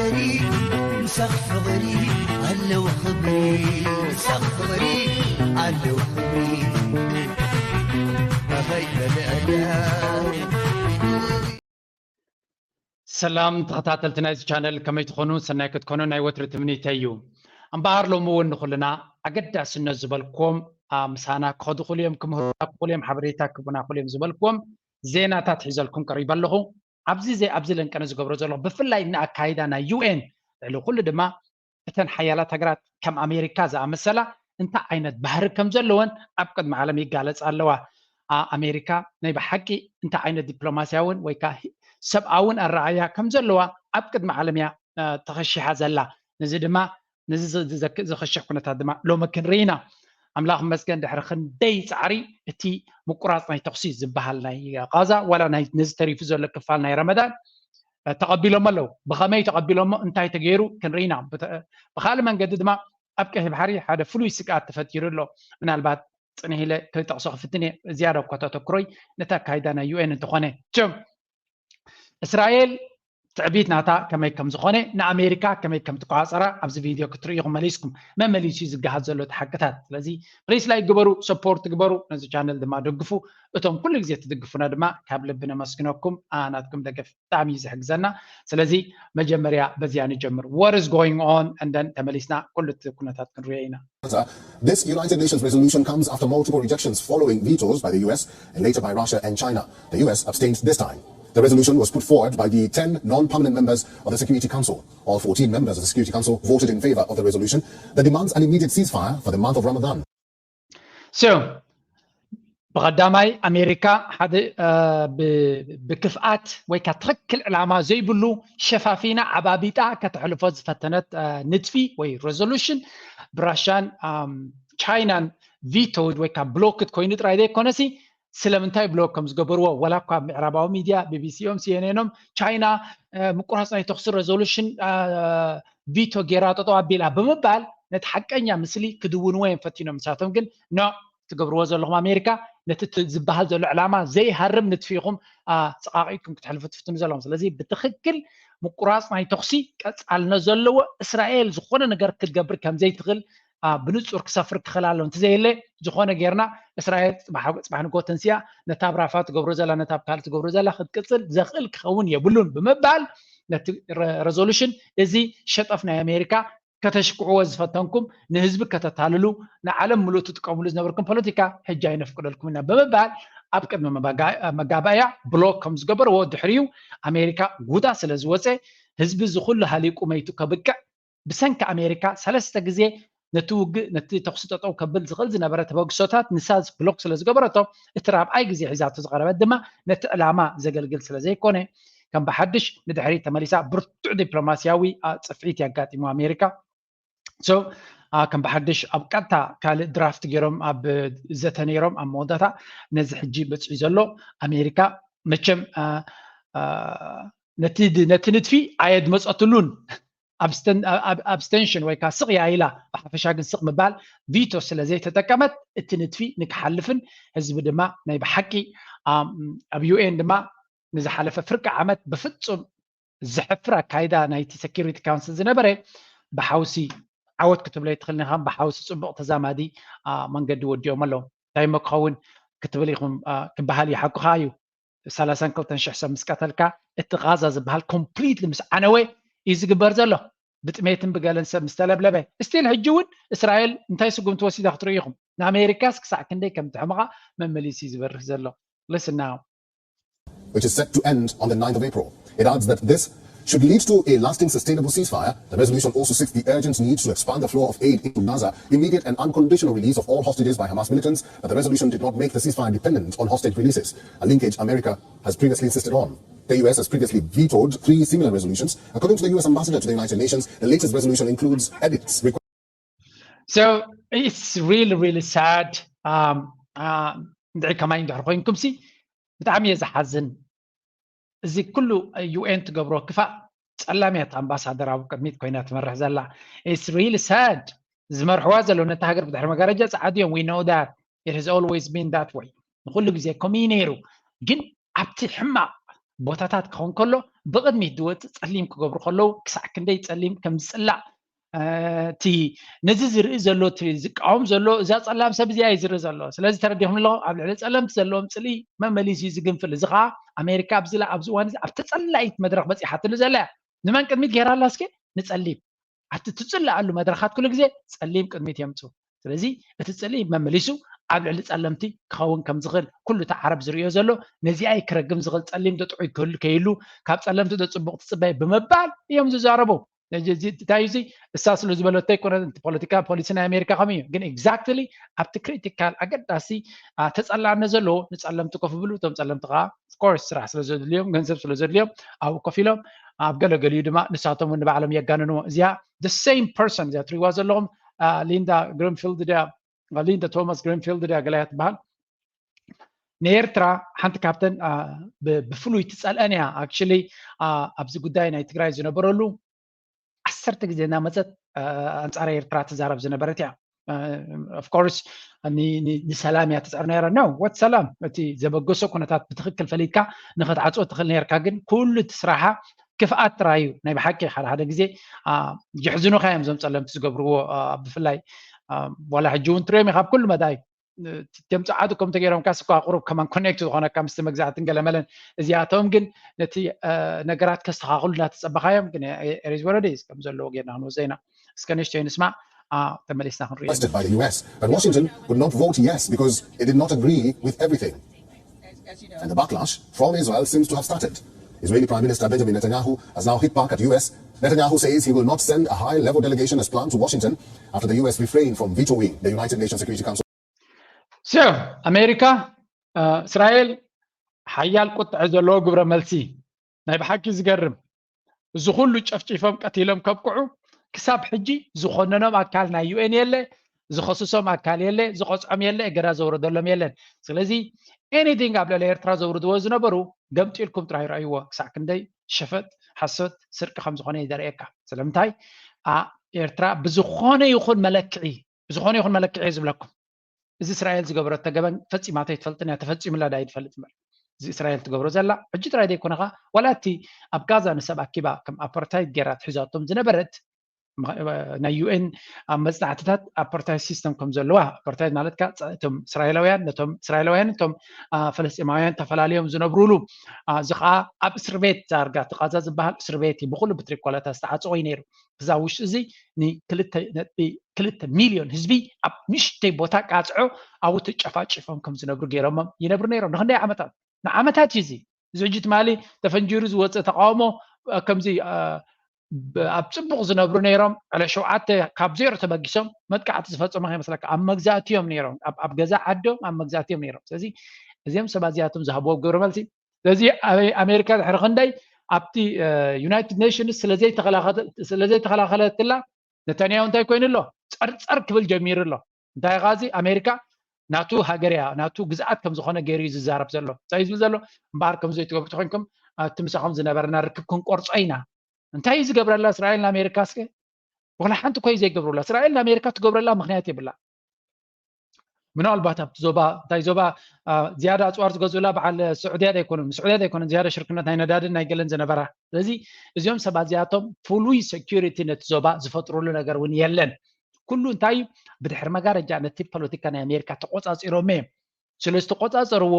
ምሳኽ ፍቕሪ ኣለዎ ክብሪ፣ ምሳኽ ፍቕሪ ኣለዎ ክብሪ። ኣኸይ በልዕዳ። ሰላም ተኸታተልቲ ናይዚ ቻነል፣ ከመይ ትኾኑ? ሰናይ ክትኮኑ ናይ ወትሪ ትምኒተይ እዩ። እምበኣር ሎሚ እውን ንኹልና ኣገዳስነት ዝበልክዎም፣ አ፣ ምሳና ክኸዱ ክኽእሉ እዮም፣ ክምህሩና ክኽእሉ እዮም፣ ሓበሬታ ክህቡና ክኽእሉ እዮም ዝበልክዎም ዜናታት ሒዘልኩም ቀሪበ ኣለኹ። ኣብዚ ዘ-፣ ኣብዚ ለንቀነ ዝገብሮ ዘለኹ፣ ብፍላይ ንኣካይዳ ናይ ዩ ኤን፣ ልዕሊ ኩሉ ድማ እተን ሓያላት ሃገራት ከም ኣሜሪካ ዝኣመሰላ እንታይ ዓይነት ባህሪ ከም ዘለወን ኣብ ቅድሚ ዓለም ይጋለጻ ኣለዋ። ኣ-፣ ኣሜሪካ ናይ ብሓቂ እንታይ ዓይነት ዲፕሎማስያውን ወይ ከዓ ሰብኣውን ኣረኣእያ ከም ዘለዋ ኣብ ቅድሚ ዓለም እያ፣ እ፣ ተኸሺሓ ዘላ። ነዚ ድማ፣ ነዚ ዘ-፣ ዘ-፣ ዘክ-፣ ዘኸሽሕ ኩነታት ድማ ሎሚ ክንርኢ ኢና። ኣምላኽ ይመስገን፣ ድሕሪ ክንደይ ጻዕሪ እቲ ምቁራጽ ናይ ተኹሲ ዝበሃል ናይ ቃዛ፣ ዋላ ናይ፣ ነዚ ተሪፉ ዘሎ ክፋል ናይ ረመዳን፣ እ፣ ተቐቢሎሞ ኣለዉ። ብኸመይ ተቐቢሎሞ፣ እንታይ ተገይሩ ክንርኢ ኢና። ብተ-፣ ብኻልእ መንገዲ ድማ ኣብ ቀይሕ ባሕሪ ሓደ ፍሉይ ስግኣት ተፈጢሩ ኣሎ። ምናልባት ጽንሕ ኢለ ክጠቕሶ ክፍትን እየ። ዝያዳ እኳ ተተኩሮይ ነቲ ኣካይዳ ናይ ዩ ኤን እንተኾነ። ቸም፣ እስራኤል ትዕቢት ናታ ከመይ ከም ዝኾነ፣ ንኣሜሪካ ከመይ ከም ትቆጻጸራ ኣብዚ ቪድዮ ክትርእዩ መሊስኩም። መመሊሱ እዩ ዝገሃድ ዘሎ እቲ ሓቅታት። ስለዚ ፕሊስ ላይክ ግበሩ፣ ሰፖርት ግበሩ፣ ነዚ ቻነል ድማ ደግፉ። እቶም ኩሉ ግዜ ትድግፉና ድማ ካብ ልቢ ነመስግነኩም። ኣ፣ ናትኩም ደገፍ ብጣዕሚ እዩ ዝሕግዘና። ስለዚ መጀመርያ በዚኣ ንጀምር። What is going on? And then ተመሊስና ኩሉ እቲ ኩነታት ክንሪኦ ኢና። This United Nations resolution comes after multiple rejections following vetoes by the U S and later by Russia and China. The U S abstained this time. The resolution was put forward by the ten non-permanent members of the Security Council. All fourteen members of the Security Council voted in favor of the resolution that demands an immediate ceasefire for the month of Ramadan. So ብቐዳማይ ኣሜሪካ ሓደ፣ እ፣ ብ-፣ ብክፍኣት ወይ ከዓ ትኽክል ዕላማ ዘይብሉ ሸፋፊና ዓባቢጣ ከተሕልፎ ዝፈተነት፣ እ፣ ንጥፊ ወይ ሬዞሉሽን ብራሻን፣ ኣም፣ ቻይናን ቪቶድ ወይ ከዓ ብሎክድ ኮይኑ ጥራይ ዘይኮነሲ ስለምንታይ ብሎክ ከም ዝገበርዎ ዋላ እኳ ምዕራባዊ ሚድያ ቢቢሲኦም ሲኤንኤኖም ቻይና፣ እ፣ ምቁራፅ ናይ ተኹሲ ሬዞሉሽን፣ እ፣ ቪቶ ጌራ ጠጠው ኣቢላ ብምባል ነቲ ሓቀኛ ምስሊ ክድውንዎ እዮም ፈቲኖም። ንሳቶም ግን ኖ ትገብርዎ ዘለኹም ኣሜሪካ ነቲ ት-፣ ዝበሃል ዘሎ ዕላማ ዘይሃርም ንጥፊ ኢኹም፣ ኣ፣ ጸቓቒጥኩም ክትሕልፉ ትፍትኑ ዘለኹም። ስለዚ ብትኽክል ምቁራጽ ናይ ተኹሲ ቀጻልነት ዘለዎ እስራኤል ዝኾነ ነገር ክትገብር ከም ዘይትኽእል፣ ኣ፣ ብንጹር ክሰፍር ክኽእል ኣለዎ። እንተዘየለ ዝኾነ ጌርና እስራኤል ጽባሕ፣ ጽባሕ ንግሆ ተንሲኣ ነታ ኣብ ራፋ ትገብሮ ዘላ ነታ ኣብ ካልእ ትገብሮ ዘላ ክትቅጽል ዘኽእል ክኸውን የብሉን ብምባል ነቲ ረ-፣ ሬዞሉሽን እዚ ሸጠፍ ናይ ኣሜሪካ ከተሽክዕዎ ዝፈተንኩም፣ ንህዝቢ ከተታልሉ፣ ንዓለም ምሉእ ትጥቀምሉ ዝነበርኩም ፖለቲካ ሕጂ ኣይነፍቅደልኩም ኢና ብምባል ኣብ ቅድሚ መባጋ-፣ መጋባእያ ብሎክ ከም ዝገበርዎ ድሕሪኡ ኣሜሪካ ጉዳ ስለ ዝወፀ ህዝቢ እዚ ኩሉ ሃሊቁ መይቱ ከብቅዕ ብሰንኪ ኣሜሪካ ሰለስተ ግዜ ነቲ ውግእ ነቲ ተኹሲ ጠጠው ከብል ዝኽእል ዝነበረ ተበግሶታት ንሳ ብሎክ ስለ ዝገበረቶ እቲ ራብዓይ ግዜ ሒዛቶ ዝቐረበት ድማ ነቲ ዕላማ ዘገልግል ስለ ዘይኮነ ከም ብሓድሽ ንድሕሪት ተመሊሳ ብርቱዕ ዲፕሎማስያዊ፣ ኣ፣ ጽፍዒት የጋጢሙ ኣሜሪካ። So፣ ኣ፣ ከም ብሓድሽ ኣብ ቀጥታ ካልእ ድራፍት ገይሮም ኣብ ዘተ ነይሮም ኣብ መወዳእታ ነዚ ሕጂ በጺሑ ዘሎ ኣሜሪካ መቸም፣ ኣ፣ ኣ፣ ነቲ ድ-፣ ነቲ ንጥፊ ኣየድመጸትሉን። ኣብስተን-፣ ኣብ-፣ ኣብ-፣ ኣብስተንሽን ወይ ከዓ ስቕ እያ ኢላ ብሓፈሻ ግን ስቕ ምባል ቪቶ ስለ ዘይተጠቀመት እቲ ንጥፊ ንክሓልፍን ህዝቢ ድማ ናይ ብሓቂ፣ ኣም፣ ኣብ ዩ ኤን ድማ ንዝሓለፈ ፍርቂ ዓመት ብፍጹም ዘሕፍር ኣካይዳ ናይቲ ሴኪሪቲ ካውንስል ዝነበረ ብሓውሲ ዓወት ክትብሎ ኣይትኽእልን ኢኻ። ብሓውሲ ጽቡቕ ተዛማዲ፣ ኣ፣ መንገዲ ወዲኦም ኣለዉ። እንታይ እሞ ክኸውን ክትብል ኢኹም፣ ኣ፣ ክበሃል እዩ። ሓቁኻ እዩ። ሰላሳን ክልተን ሽሕ ሰብ ምስ ቀተልካ እቲ ቃዛ ዝበሃል ኮምፕሊትሊ ምስ ዓነወ እዩ ዝግበር ዘሎ። ብጥሜትን ብገለን ሰብ ምስ ተለብለበ። ስቲል ሕጂ እውን እስራኤል እንታይ ስጉምቲ ወሲዳ ክትርእዩ ኢኹም። ንኣሜሪካስ ክሳዕ ክንደይ ከም ትሕምቓ መመሊሱ እዩ ዝበርህ ዘሎ። Listen now. Which is set to end on the ninth of April. It adds that this should lead to a lasting sustainable ceasefire. The resolution also seeks the urgent need to expand the flow of aid into Gaza, immediate and unconditional release of all hostages by Hamas militants, but the resolution did not make the ceasefire dependent on hostage releases, a linkage America has previously insisted on. The U S has previously vetoed three similar resolutions. According to the U S ambassador to the United Nations, the latest resolution includes edits requ- So it's really, really sad. Um, uh, እንድዒ ከማይ እንድሕር ኮይንኩም ሲ ብጣዕሚ እየ ዝሓዝን። እዚ ኩሉ ዩ ኤን ትገብሮ ክፋእ ጸላም እያ እታ ኣምባሳደር ኣብ ቅድሚት ኮይና ትመርሕ ዘላ። It's really sad። ዝመርሕዋ ዘለዉ ነታ ሃገር ብድሕሪ መጋረጃ ጸዓዱ እዮም። We know that. It has always been that way. ንኹሉ ግዜ ከምኡ እዩ ነይሩ። ግን ኣብቲ ሕማቕ ቦታታት ክኸውን ከሎ ብቕድሚት ዝወፅእ ፀሊም ክገብሩ ከለዉ ክሳዕ ክንደይ ፀሊም ከም ዝፅላእ እቲ ነዚ ዝርኢ ዘሎ እቲ ዝቃወም ዘሎ እዛ ፀላም ሰብ እዚኣ እዩ ዝርኢ ዘሎ። ስለዚ ተረዲኹም ኣለኹም ኣብ ልዕሊ ፀለምቲ ዘለዎም ፅልኢ መመሊሱ እዩ ዝግንፍል። እዚ ከዓ ኣሜሪካ ኣብዚ ኣብዚ እዋን እዚ ኣብ ተፀላኢት መድረክ በፂሓትሉ ዘላ እያ። ንመን ቅድሚት ገይራ ኣላ እስኪ? ንፀሊም። ኣብቲ ትፅለኣሉ መድረኻት ኩሉ ግዜ ፀሊም ቅድሚት የምፅኡ። ስለዚ እቲ ፅልኢ መመሊሱ ኣብ ልዕሊ ፀለምቲ ክኸውን ከም ዝኽእል ኩሉ እቲ ዓረብ ዝርእዮ ዘሎ ነዚኣ ክረግም ዝኽእል ፀሊም ዶ ጥዑይ ክህሉ ከይሉ ካብ ፀለምቲ ዶ ፅቡቕ ትፅበይ ብምባል እዮም ዝዛረቡ። እንታይ እዚ እሳ ስለ ዝበለቶ ኣይኮነ ፖለቲካ ፖሊሲ ናይ ኣሜሪካ ከም እዩ ግን exactly ኣብቲ critical ኣገዳሲ ተፀላእነት ዘለዎ ንፀለምቲ ኮፍ ብሉ እቶም ፀለምቲ ከዓ course ስራሕ ስለ ዘድልዮም ገንዘብ ስለ ዘድልዮም ኣብኡ ኮፍ ኢሎም ኣብ ገለገሊኡ ድማ ንሳቶም እውን ንባዕሎም የጋንንዎ እዚኣ the same person እዚኣ ትሪዋ ዘለኹም ሊንዳ ግሪንፊልድ ድያ ሊንዳ ቶማስ ግሪንፊልድ ድያ ገላያ ትበሃል ንኤርትራ ሓንቲ ካብተን ብፍሉይ ትፀልአን እያ actually ኣብዚ ጉዳይ ናይ ትግራይ ዝነበረሉ ዓሰርተ ግዜ እናመፀት ኣንፃር ኤርትራ ትዛረብ ዝነበረት እያ of course ንሰላም እያ ትፅዕር ነራ no what ሰላም እቲ ዘበገሶ ኩነታት ብትክክል ፈሊጥካ ንክትዓፅኦ ትክእል ነርካ ግን ኩሉ እቲ ስራሓ ክፍኣት ጥራይ እዩ ናይ ብሓቂ ሓደ ሓደ ግዜ የሕዝኑካ እዮም ዞም ፀለምቲ ዝገብርዎ ብፍላይ ዋላ ሕጂ እውን ትሪኦም ካብ ኩሉ መዳይ ቶም ፀዓዱ ከም ተገይሮም ካስ እኳ ቁሩብ ከማን ኮኔክት ዝኾነካ ምስቲ መግዛእትን ገለመለን እዚኣቶም ግን ነቲ ነገራት ከስተኻኽሉ እናተፀበኻዮም ግን ኤሪዝ ወረደ ከም ዘለዎ ጌርና ክንወዘ ኢና እስከ ንእሽተይ ንስማዕ ተመሊስና ክንሪኦ requested by the U S, but Washington would not vote yes because it did not agree with everything. And the backlash from Israel seems to have started. Israeli Prime Minister Benjamin Netanyahu has now hit back at U S. Netanyahu says he will not send a high-level delegation as planned to Washington after the U S refrained from vetoing the United Nations Security Council. So ኣሜሪካ እስራኤል ሓያል ቁጥዐ ዘለዎ ግብረ መልሲ ናይ ብሓቂ ዝገርም እዚ ኩሉ ጨፍጪፎም ቀቲሎም ከብቅዑ ክሳብ ሕጂ ዝኾነኖም ኣካል ናይ ዩኤን የለ ዝኸስሶም ኣካል የለ ዝቐፅዖም የለ እገዳ ዘውረደሎም የለን ስለዚ anything ኣብ ልዕሊ ኤርትራ ዘውርድዎ ዝነበሩ ገምጢልኩም ጥራይ ረእይዎ ክሳዕ ክንደይ ሸፈጥ ሓሶት ስርቂ ከም ዝኾነ እዩ ዘርእየካ ስለምንታይ ኤርትራ ብዝኾነ ይኹን መለክዒ ብዝኾነ ይኹን መለክዒ ዝብለኩም እዚ እስራኤል ዝገበረቶ ገበን ፈፂማ ተይትፈልጥን እያ ተፈፂሙላ ዳ ይትፈልጥ እምበር እዚ እስራኤል ትገብሮ ዘላ ሕጂ ጥራይ ዘይኮነኻ ዋላ እቲ ኣብ ጋዛ ንሰብ ኣኪባ ከም ኣፓርታይድ ገይራ ትሒዛቶም ዝነበረት ናይ ዩኤን ኣብ መፅናዕትታት ኣፓርታይድ ሲስተም ከም ዘለዋ ኣፓርታይድ ማለት እቶም እስራኤላውያን ነቶም እስራኤላውያን እቶም ፈለስጢማውያን ተፈላለዮም ዝነብሩሉ እዚ ከዓ ኣብ እስር ቤት ዳርጋ እቲ ቃዛ ዝበሃል እስር ቤት እዩ ብኩሉ ብትሪኮለታ ዝተዓፀወ እዩ ነይሩ እዛ ውሽጢ እዚ ንክልተ ነጥቢ ክልተ ሚልዮን ህዝቢ ኣብ ንሽተይ ቦታ ቃፅዖ ኣብኡ ተጨፋጭፎም ከም ዝነብሩ ገይሮሞም ይነብሩ ነይሮም ንክንደይ ዓመታት ንዓመታት እዩ እዚ እዚ ሕጂ ትማሊ ተፈንጂሩ ዝወፀ ተቃውሞ ከምዚ ኣብ ፅቡቅ ዝነብሩ ነይሮም ዕለ ሸውዓተ ካብ ዜሮ ተበጊሶም መጥቃዕቲ ዝፈፀሙ ከይመስለካ ኣብ መግዛእቲ እዮም ነይሮም ኣብ ገዛ ዓዶም ኣብ መግዛእቲ እዮም ነይሮም ስለዚ እዚኦም ሰባት እዚኣቶም ዝሃብዎም ግብረ መልሲ ስለዚ ኣበይ ኣሜሪካ ድሕሪ ክንደይ ኣብቲ ዩናይትድ ኔሽንስ ስለዘይተኸላኸለትላ ነታንያሁ እንታይ ኮይኑ ኣሎ ፀርፀር ክብል ጀሚሩ ኣሎ እንታይ ኻዚ ኣሜሪካ ናቱ ሃገር እያ ናቱ ግዝኣት ከም ዝኾነ ገይሩ እዩ ዝዛረብ ዘሎ እንታይ ዝብል ዘሎ እምበኣር ከም ዘይትገብሩ ተኮይንኩም ኣብቲ ምሳኹም ዝነበረና ርክብ ክንቆርፆ ኢና እንታይ እዩ ዝገብረላ እስራኤል ንኣሜሪካ እስከ ወላ ሓንቲ ኮይ ዘይገብሩላ እስራኤል ንኣሜሪካ ትገብረላ ምክንያት የብላ ምናልባት ኣብቲ ዞባ እንታይ ዞባ ዝያዳ ኣፅዋር ዝገዝኡላ በዓል ስዑድያ ዘይኮኑን ስዑድያ ዘይኮኑን ዝያዳ ሽርክነት ናይ ነዳድን ናይ ገለን ዝነበራ ስለዚ እዚኦም ሰባት እዚኣቶም ፍሉይ ሴኪሪቲ ነቲ ዞባ ዝፈጥሩሉ ነገር እውን የለን ኩሉ እንታይ ብድሕሪ መጋረጃ ነቲ ፖለቲካ ናይ ኣሜሪካ ተቆፃፂሮም እዮም ስለ ዝተቆፃፀርዎ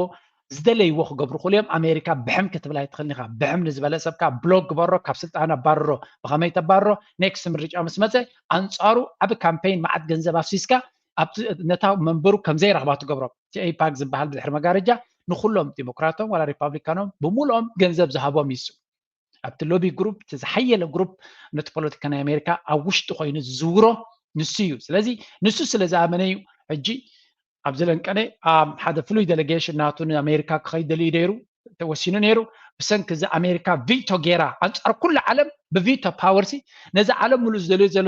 ዝደለይዎ ክገብሩ ክልዮም ኣሜሪካ ብሕም ክትብል ኣይትኽእልን ኢኻ ብሕም ንዝበለ ሰብካ ብሎክ ግበሮ ካብ ስልጣን ኣባርሮ ብኸመይ ተባርሮ ኔክስት ምርጫ ምስ መፀ ኣንፃሩ ዓብ ካምፔይን መዓት ገንዘብ ኣፍሲስካ ኣብቲ ነታ መንበሩ ከምዘይረኽባ ትገብሮም እቲ ኤይፓክ ዝበሃል ብድሕሪ መጋረጃ ንኩሎም ዲሞክራቶም ዋላ ሪፓብሊካኖም ብምሉኦም ገንዘብ ዝሃቦም ይሱ ኣብቲ ሎቢ ግሩፕ እቲ ዝሓየለ ግሩፕ ነቲ ፖለቲካ ናይ ኣሜሪካ ኣብ ውሽጢ ኮይኑ ዝዝውሮ ንሱ እዩ ስለዚ ንሱ ስለ ዝኣመነ እዩ ሕጂ ኣብዚ ለንቀነ ሓደ ፍሉይ ዴሌጌሽን ናቱ ንኣሜሪካ ክኸይድ ደልዩ ነይሩ ተወሲኑ ነይሩ ብሰንኪ እዚ ኣሜሪካ ቪቶ ጌራ ኣንፃር ኩሉ ዓለም ብቪቶ ፓወርሲ ነዚ ዓለም ሙሉእ ዝደልዮ ዘሎ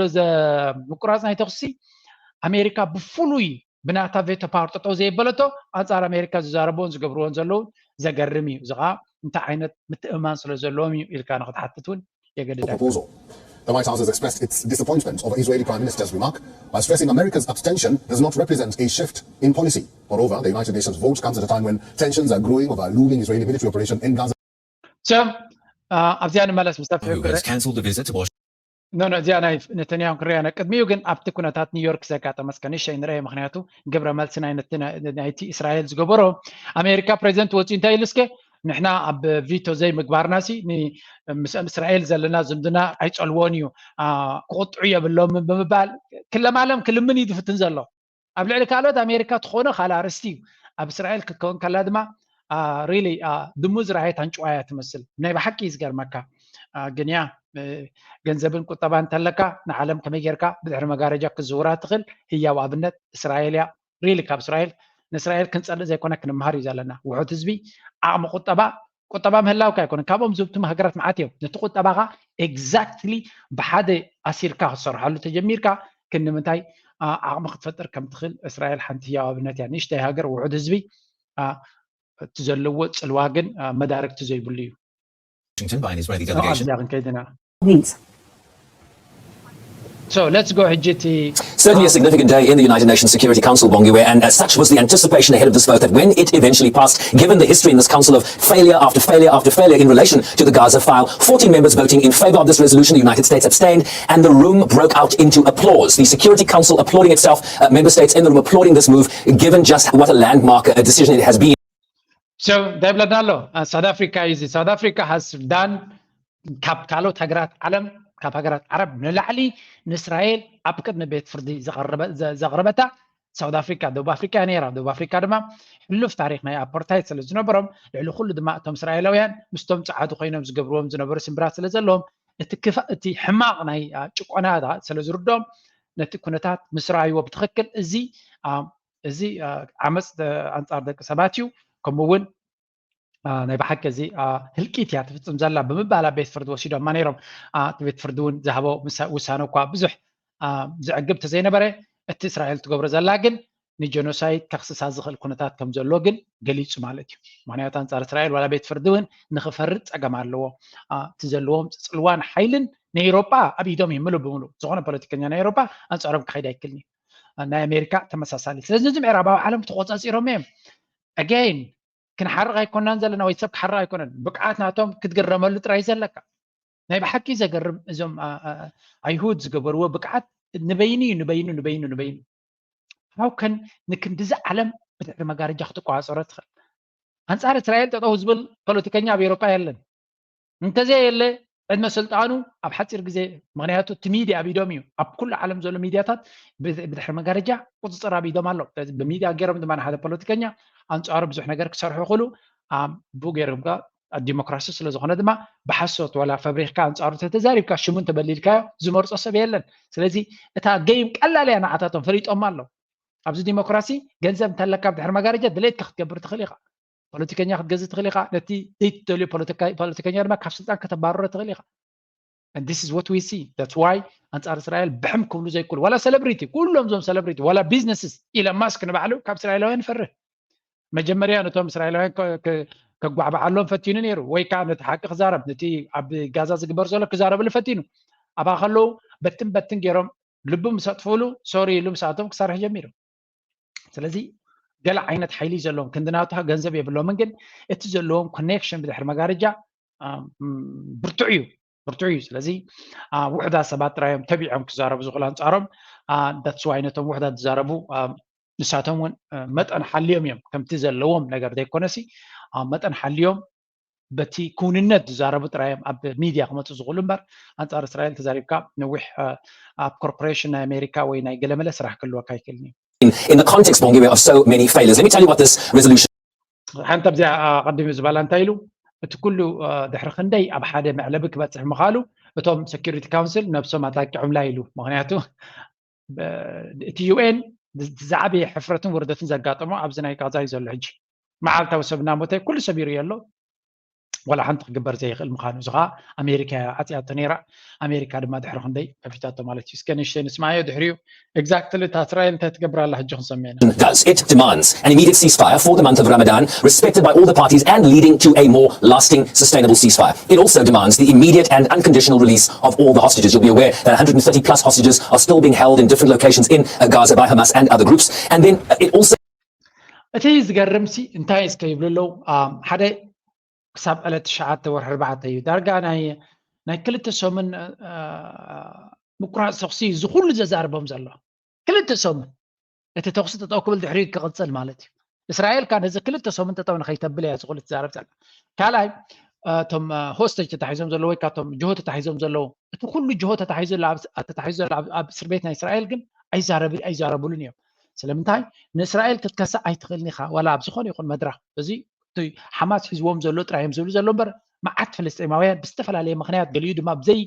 ምቁራፅ ናይ ተኩሲ ኣሜሪካ ብፍሉይ ብናታ ቬቶ ፓወር ጠጠው ዘየበለቶ ኣንፃር ኣሜሪካ ዝዛረብዎን ዝገብርዎን ዘለውን ዘገርም እዩ እዚ ከዓ እንታይ ዓይነት ምትእምማን ስለ ዘለዎም እዩ ኢልካ ንክትሓትት እውን የገድዳ The White House has expressed its disappointment over Israeli Prime Minister's remark by stressing America's abstention does not represent a shift in policy. Moreover, the United Nations vote comes at a time when tensions are growing over a looming Israeli military operation in Gaza. ቸም ኣብዚኣ ንመለስ ምስ ሰፊሑ Who has cancelled a visit to Washington. ኖ ኖ እዚኣ ናይ ነተንያሁ ክንሪያ ነ ቅድሚኡ ግን ኣብቲ ኩነታት ኒውዮርክ ዘጋጠመ እስከ ንእሽተይ ንርአ። ምክንያቱ ግብረ መልሲ ናይ ነቲ- ናይቲ እስራኤል ዝገበሮ ኣሜሪካ ፕሬዚደንት ወፂኡ እንታይ ኢሉ እስከ ንሕና ኣብ ቪቶ ዘይምግባርና ሲ ን- ምስ እስራኤል ዘለና ዝምድና ኣይፀልዎን እዩ፣ ክቁጥዑ የብሎምን ብምባል ክለማለም ክልምን እዩ ዝፍትን ዘሎ። ኣብ ልዕሊ ካልኦት ኣሜሪካ ትኾኖ ካልእ ኣርእስቲ እዩ። ኣብ እስራኤል ክትከውን ከላ ድማ ሪሊ ድሙ ዝረኣየት ኣንጭዋ እያ ትመስል። ናይ ብሓቂ እዩ ዝገርመካ። ግን ያ ገንዘብን ቁጠባ እንተለካ ንዓለም ከመይ ጌርካ ብድሕሪ መጋረጃ ክዝውራ ትኽእል ህያው ኣብነት እስራኤል እያ። ሪሊ ካብ እስራኤል ንእስራኤል ክንጸልእ ዘይኮነ ክንምሃር እዩ ዘለና። ውሑድ ህዝቢ ዓቕሚ ቁጠባ ቁጠባ ምህላውካ ኣይኮነን። ካብኦም ዝብትሙ ሃገራት መዓት እዮም። ነቲ ቁጠባኻ ኤግዛክትሊ ብሓደ ኣሲርካ ክትሰርሓሉ ተጀሚርካ ክንምንታይ ዓቕሚ ክትፈጥር ከም ትኽእል እስራኤል ሓንቲ ህያው ኣብነት እያ። ንእሽተይ ሃገር ውሑድ ህዝቢ እቲ ዘለዎ ጽልዋ ግን መዳርግቲ ዘይብሉ እዩ። Washington by an Israeli delegation. ኣብዚኣ ክንከይድ ኢና። These. So let's go ሕጂ እቲ Certainly a significant day in the United Nations Security Council, Bongiwe, and as such was the anticipation ahead of this vote that when it eventually passed, given the history in this council of failure after failure after failure in relation to the Gaza file, fourteen members voting in favor of this resolution, the United States abstained, and the room broke out into applause. The Security Council applauding itself, uh, member states in the room applauding this move, given just what a landmark uh, decision it has been. So እንታይ ይብለና ኣሎ? ሳውት ኣፍሪካ እዩ። እዚ ሳውት ኣፍሪካ has done ካብ ካልኦት ሃገራት ዓለም ካብ ሃገራት ዓረብ ንላዕሊ ንእስራኤል ኣብ ቅድሚ ቤት ፍርዲ ዘቕረበ- ዘ- ዘቕረበታ ሳውት ኣፍሪካ፣ ደቡብ ኣፍሪካ ነይራ። ደቡብ ኣፍሪካ ድማ ሕሉፍ ታሪክ ናይ ኣፓርታይድ ስለ ዝነበሮም ልዕሊ ኩሉ ድማ እቶም እስራኤላውያን ምስቶም ፃዓዱ ኮይኖም ዝገብርዎም ዝነበሩ ስምብራት ስለ ዘለዎም እቲ ክፋ እቲ ሕማቕ ናይ አ፣ ጭቆና ስለ ዝርድኦም ነቲ ኩነታት ምስ ረኣይዎ ብትኽክል እዚ አ፣ እዚ አ፣ ዓመፅ ደ- ኣንፃር ደቂ ሰባት እዩ ከምኡ እውን አ፣ ናይ ብሓቂ እዚ አ፣ ህልቂት እያ ትፍፅም ዘላ ብምባል ኣብ ቤት ፍርዲ ወሲዶማ ነይሮም። አ፣ እቲ ቤት ፍርዲ እውን ዝሃቦ ምሳ- ውሳነ እኳ ብዙሕ አ፣ ዘዕግብ ተዘይነበረ እቲ እስራኤል ትገብሮ ዘላ ግን ንጀኖሳይድ ከኽስሳ ዝኽእል ኩነታት ከም ዘሎ ግን ገሊፁ ማለት እዩ። ምክንያቱ ኣንፃር እስራኤል ዋላ ቤት ፍርዲ እውን ንክፈርድ ፀገም ኣለዎ። አ፣ እቲ ዘለዎም ፅፅልዋን ሓይልን ንኤውሮጳ ኣብ ኢዶም እዩ ምሉእ ብምሉእ። ዝኾነ ፖለቲከኛ ናይ ኤውሮጳ ኣንፃሮም ክኸይድ ኣይክልን እዩ። አ፣ ናይ ኣሜሪካ ተመሳሳሊ። ስለዚ ነዚ ምዕራባዊ ዓለም ተቆፃፂሮም እዮም። ኣገይን ክንሓርቕ ኣይኮናን ዘለና ወይ ሰብ ክሓርቕ ኣይኮነን። ብቅዓት ናቶም ክትግረመሉ ጥራይ ዘለካ። ናይ ብሓቂ ዘገርም እዞም አ- አ- ኣይሁድ ዝገበርዎ ብቅዓት ንበይኑ እዩ ንበይኑ ንበይኑ ንበይኑ how can ንክንድዚ ዓለም ብድሕሪ መጋረጃ ክትቋፀሮ ትኽእል? ኣንፃር እስራኤል ጠጠው ዝብል ፖለቲከኛ ኣብ ኤውሮጳ የለን። እንተዘየለ ዕድመ ስልጣኑ ኣብ ሓፂር ግዜ ምክንያቱ እቲ ሚድያ ኣብ ኢዶም እዩ። ኣብ ኩሉ ዓለም ዘሎ ሚድያታት ብ- ብድሕሪ መጋረጃ ቁፅፅር ኣብ ኢዶም ኣሎ። ስለዚ ብሚድያ ገይሮም ድማ ንሓደ ፖለቲከኛ ኣንፃሩ ብዙሕ ነገር ክሰርሑ ይኽእሉ። ብኡ ገይሮም ከ ዲሞክራሲ ስለ ዝኾነ ድማ ብሓሶት ዋላ ፈብሪኽካ ኣንፃሩ ተተዛሪብካ ሽሙ እንተበሊልካዮ ዝመርፆ ሰብ የለን። ስለዚ እታ ገይም ቀላል እያ ንዓታቶም ፈሊጦማ ኣለዉ። ኣብዚ ዲሞክራሲ ገንዘብ እንተለካ ብድሕሪ መጋረጃ ድሌትካ ክትገብር ትኽእል ኢኻ። ፖለቲከኛ ክትገዝእ ትኽእል ኢኻ። ነቲ ዘይትደልዮ ፖለቲካ- ፖለቲከኛ ድማ ካብ ስልጣን ከተባርሮ ትኽእል ኢኻ። And this is what we see. That's why ኣንፃር እስራኤል ብሕም ክብሉ ዘይክእሉ ዋላ ሰለብሪቲ ኩሎም እዞም ሰለብሪቲ ዋላ ቢዝነስስ ኢለን ማስክ ንባዕሉ ካብ እስራኤላውያን ይፈርህ። መጀመርያ ነቶም እስራኤላውያን ከ- ከ- ከጓዕባዓሎም ፈቲኑ ነይሩ ወይ ከዓ ነቲ ሓቂ ክዛረብ ነቲ ኣብ ጋዛ ዝግበር ዘሎ ክዛረብሉ ፈቲኑ ኣብኣ ከለዉ በትን በትን ገይሮም ልቡ ምስ ኣጥፍእሉ ሶሪ ኢሉ ምስ ኣቶም ክሰርሕ ጀሚሩ። ስለዚ ገለ ዓይነት ሓይሊ እዩ ዘለዎም ክንዲ ናቱ ገንዘብ የብሎምን ግን እቲ ዘለዎም ኮኔክሽን ብድሕሪ መጋረጃ ብርቱዕ እዩ ብርቱዕ እዩ ስለዚ ውሕዳት ሰባት ጥራዮም ተቢዖም ክዛረቡ ዝኽእሉ ኣንፃሮም that's why ነቶም ውሕዳት ዝዛረቡ ንሳቶም እውን መጠን ሓልዮም እዮም ከምቲ ዘለዎም ነገር ዘይኮነሲ መጠን ሓልዮም በቲ ክውንነት ዝዛረቡ ጥራዮም ኣብ ሚድያ ክመፁ ዝኽእሉ እምበር ኣንፃር እስራኤል ተዛሪብካ ነዊሕ ኣብ ኮርፖሬሽን ናይ ኣሜሪካ ወይ ናይ ገለመለ ስራሕ ክህልወካ ኣይክእልን እዩ in, in the context, Bongiwe, of so many failures. Let me tell you what this resolution ሓንቲ ኣብዚኣ ኣቐዲሙ ዝበላ እንታይ ኢሉ እቲ ኩሉ ድሕሪ ክንደይ ኣብ ሓደ መዕለቢ ክበፅሕ ምኻሉ እቶም security council ነብሶም ኣጣቂዖምላ ኢሉ ምክንያቱ እቲ ዩኤን ዝዓበየ ሕፍረትን ውርደትን ዘጋጠሞ ኣብዚ ናይ ጋዛ እዩ ዘሎ ሕጂ መዓልታዊ ሰብ እናሞተ ኩሉ ሰብ ይርእዮ ኣሎ ዋላ ሓንቲ ክግበር ዘይኽእል ምዃኑ እዚ ከዓ ኣሜሪካ እያ ዓፅያቶ ነይራ ኣሜሪካ ድማ ድሕሪ ክንደይ ከፊታቶ ማለት እዩ እስከ ንእሽተይ ንስማዮ ድሕሪኡ exactly እታ እስራኤል እንታይ ትገብር ኣላ ሕጂ ክንሰምዕ ኢና does. It demands an immediate ceasefire for the month of Ramadan, respected by all the parties and leading to a more lasting, sustainable ceasefire. It also demands the immediate and unconditional release of all the hostages. You'll be aware that one hundred thirty plus hostages are still being held in different locations in uh, Gaza by Hamas and other groups. And then uh, it also እቲ ዝገርም ሲ እንታይ እስከ ይብሉ ኣለዉ ሓደ ክሳብ ዕለት ትሽዓተ ወርሒ ኣርባዕተ እዩ። ዳርጋ ናይ ናይ ክልተ ሰሙን ምቁራፅ ተኩሲ እዚ ኩሉ ዘዛርቦም ዘሎ ክልተ ሰሙን። እቲ ተኩሲ ጠጠው ክብል ድሕሪኡ ክቕፅል ማለት እዩ። እስራኤል ከዓ ነዚ ክልተ ሰሙን ጠጠው ንኸይተብል እያ እዚ ኩሉ ትዛረብ ዘላ። ካልኣይ እቶም ሆስቴጅ ተታሒዞም ዘለዉ ወይ ካብቶም ጅሆ ተታሒዞም ዘለዉ እቲ ኩሉ ጅሆ ተታሒዙ ኣሎ ኣብ እስር ቤት ናይ እስራኤል ግን ኣይዛረብሉን እዮም። ስለምንታይ ንእስራኤል ክትከሳ ኣይትኽእልን ኢኻ ዋላ ኣብ ዝኾነ ይኹን መድረኽ። እዚ ሓማስ ሒዝዎም ዘሎ ጥራይ እዮም ዝብሉ ዘሎ እምበር መዓት ፍልስጤማውያን ብዝተፈላለየ ምክንያት ገሊኡ ድማ ብዘይ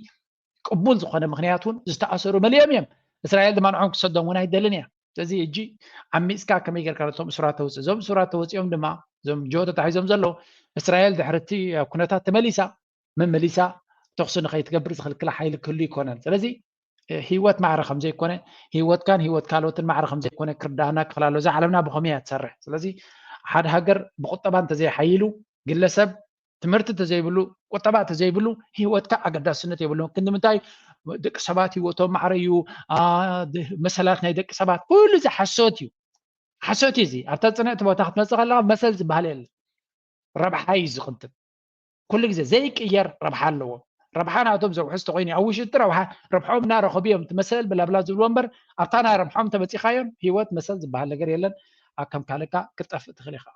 ቅቡል ዝኾነ ምክንያት እውን ዝተኣሰሩ መሊኦም እዮም። እስራኤል ድማ ንዖም ክሰዶም እውን ኣይደልን እያ። ስለዚ እጂ ዓሚፅካ ከመይ ጌርካ ነቶም እሱራት ተውፅእ እዞም እሱራት ተወፂኦም ድማ እዞም ጆ ተታሒዞም ዘለዉ እስራኤል ድሕርቲ ኩነታት ተመሊሳ መመሊሳ ተኽሲ ንኸይትገብር ዝኽልክላ ሓይሊ ክህሉ ይኮነን። ስለዚ ህይወት ማዕረ ከም ዘይኮነ ህይወትካን ህይወት ካልኦትን ማዕረ ከም ዘይኮነ ክርዳእና ክኽላሎ እዛ ዓለምና ብኸመይ እያ ትሰርሕ? ስለዚ ሓደ ሃገር ብቁጠባ እንተዘይሓይሉ ግለሰብ ትምህርቲ እንተዘይብሉ ቁጠባ እንተዘይብሉ ህይወትካ ኣገዳስነት የብሉን። ክንዲ ምንታይ ደቂ ሰባት ህይወቶም ማዕረ እዩ መሰላት ናይ ደቂ ሰባት ኩሉ እዚ ሓሶት እዩ። ሓሶት እዩ እዚ ኣብታ ፅንዕቲ ቦታ ክትመፅእ ከለካ መሰል ዝበሃል የለ። ረብሓ እዩ ዝቕድም። ኩሉ ግዜ ዘይቅየር ረብሓ ኣለዎ። ረብሓ ናቶም ዘውሕስ ተኮይኑ ኣብ ውሽጢ ረብሓ ረብሖም እናረኸቡ እዮም እቲ መሰል ብላብላ ዝብልዎ እምበር ኣብታ ናይ ረብሖም ተመፂኻዮም ህይወት መሰል ዝበሃል ነገር የለን። ኣከም ካልካ ክትጠፍእ ትኽእል ኢኻ።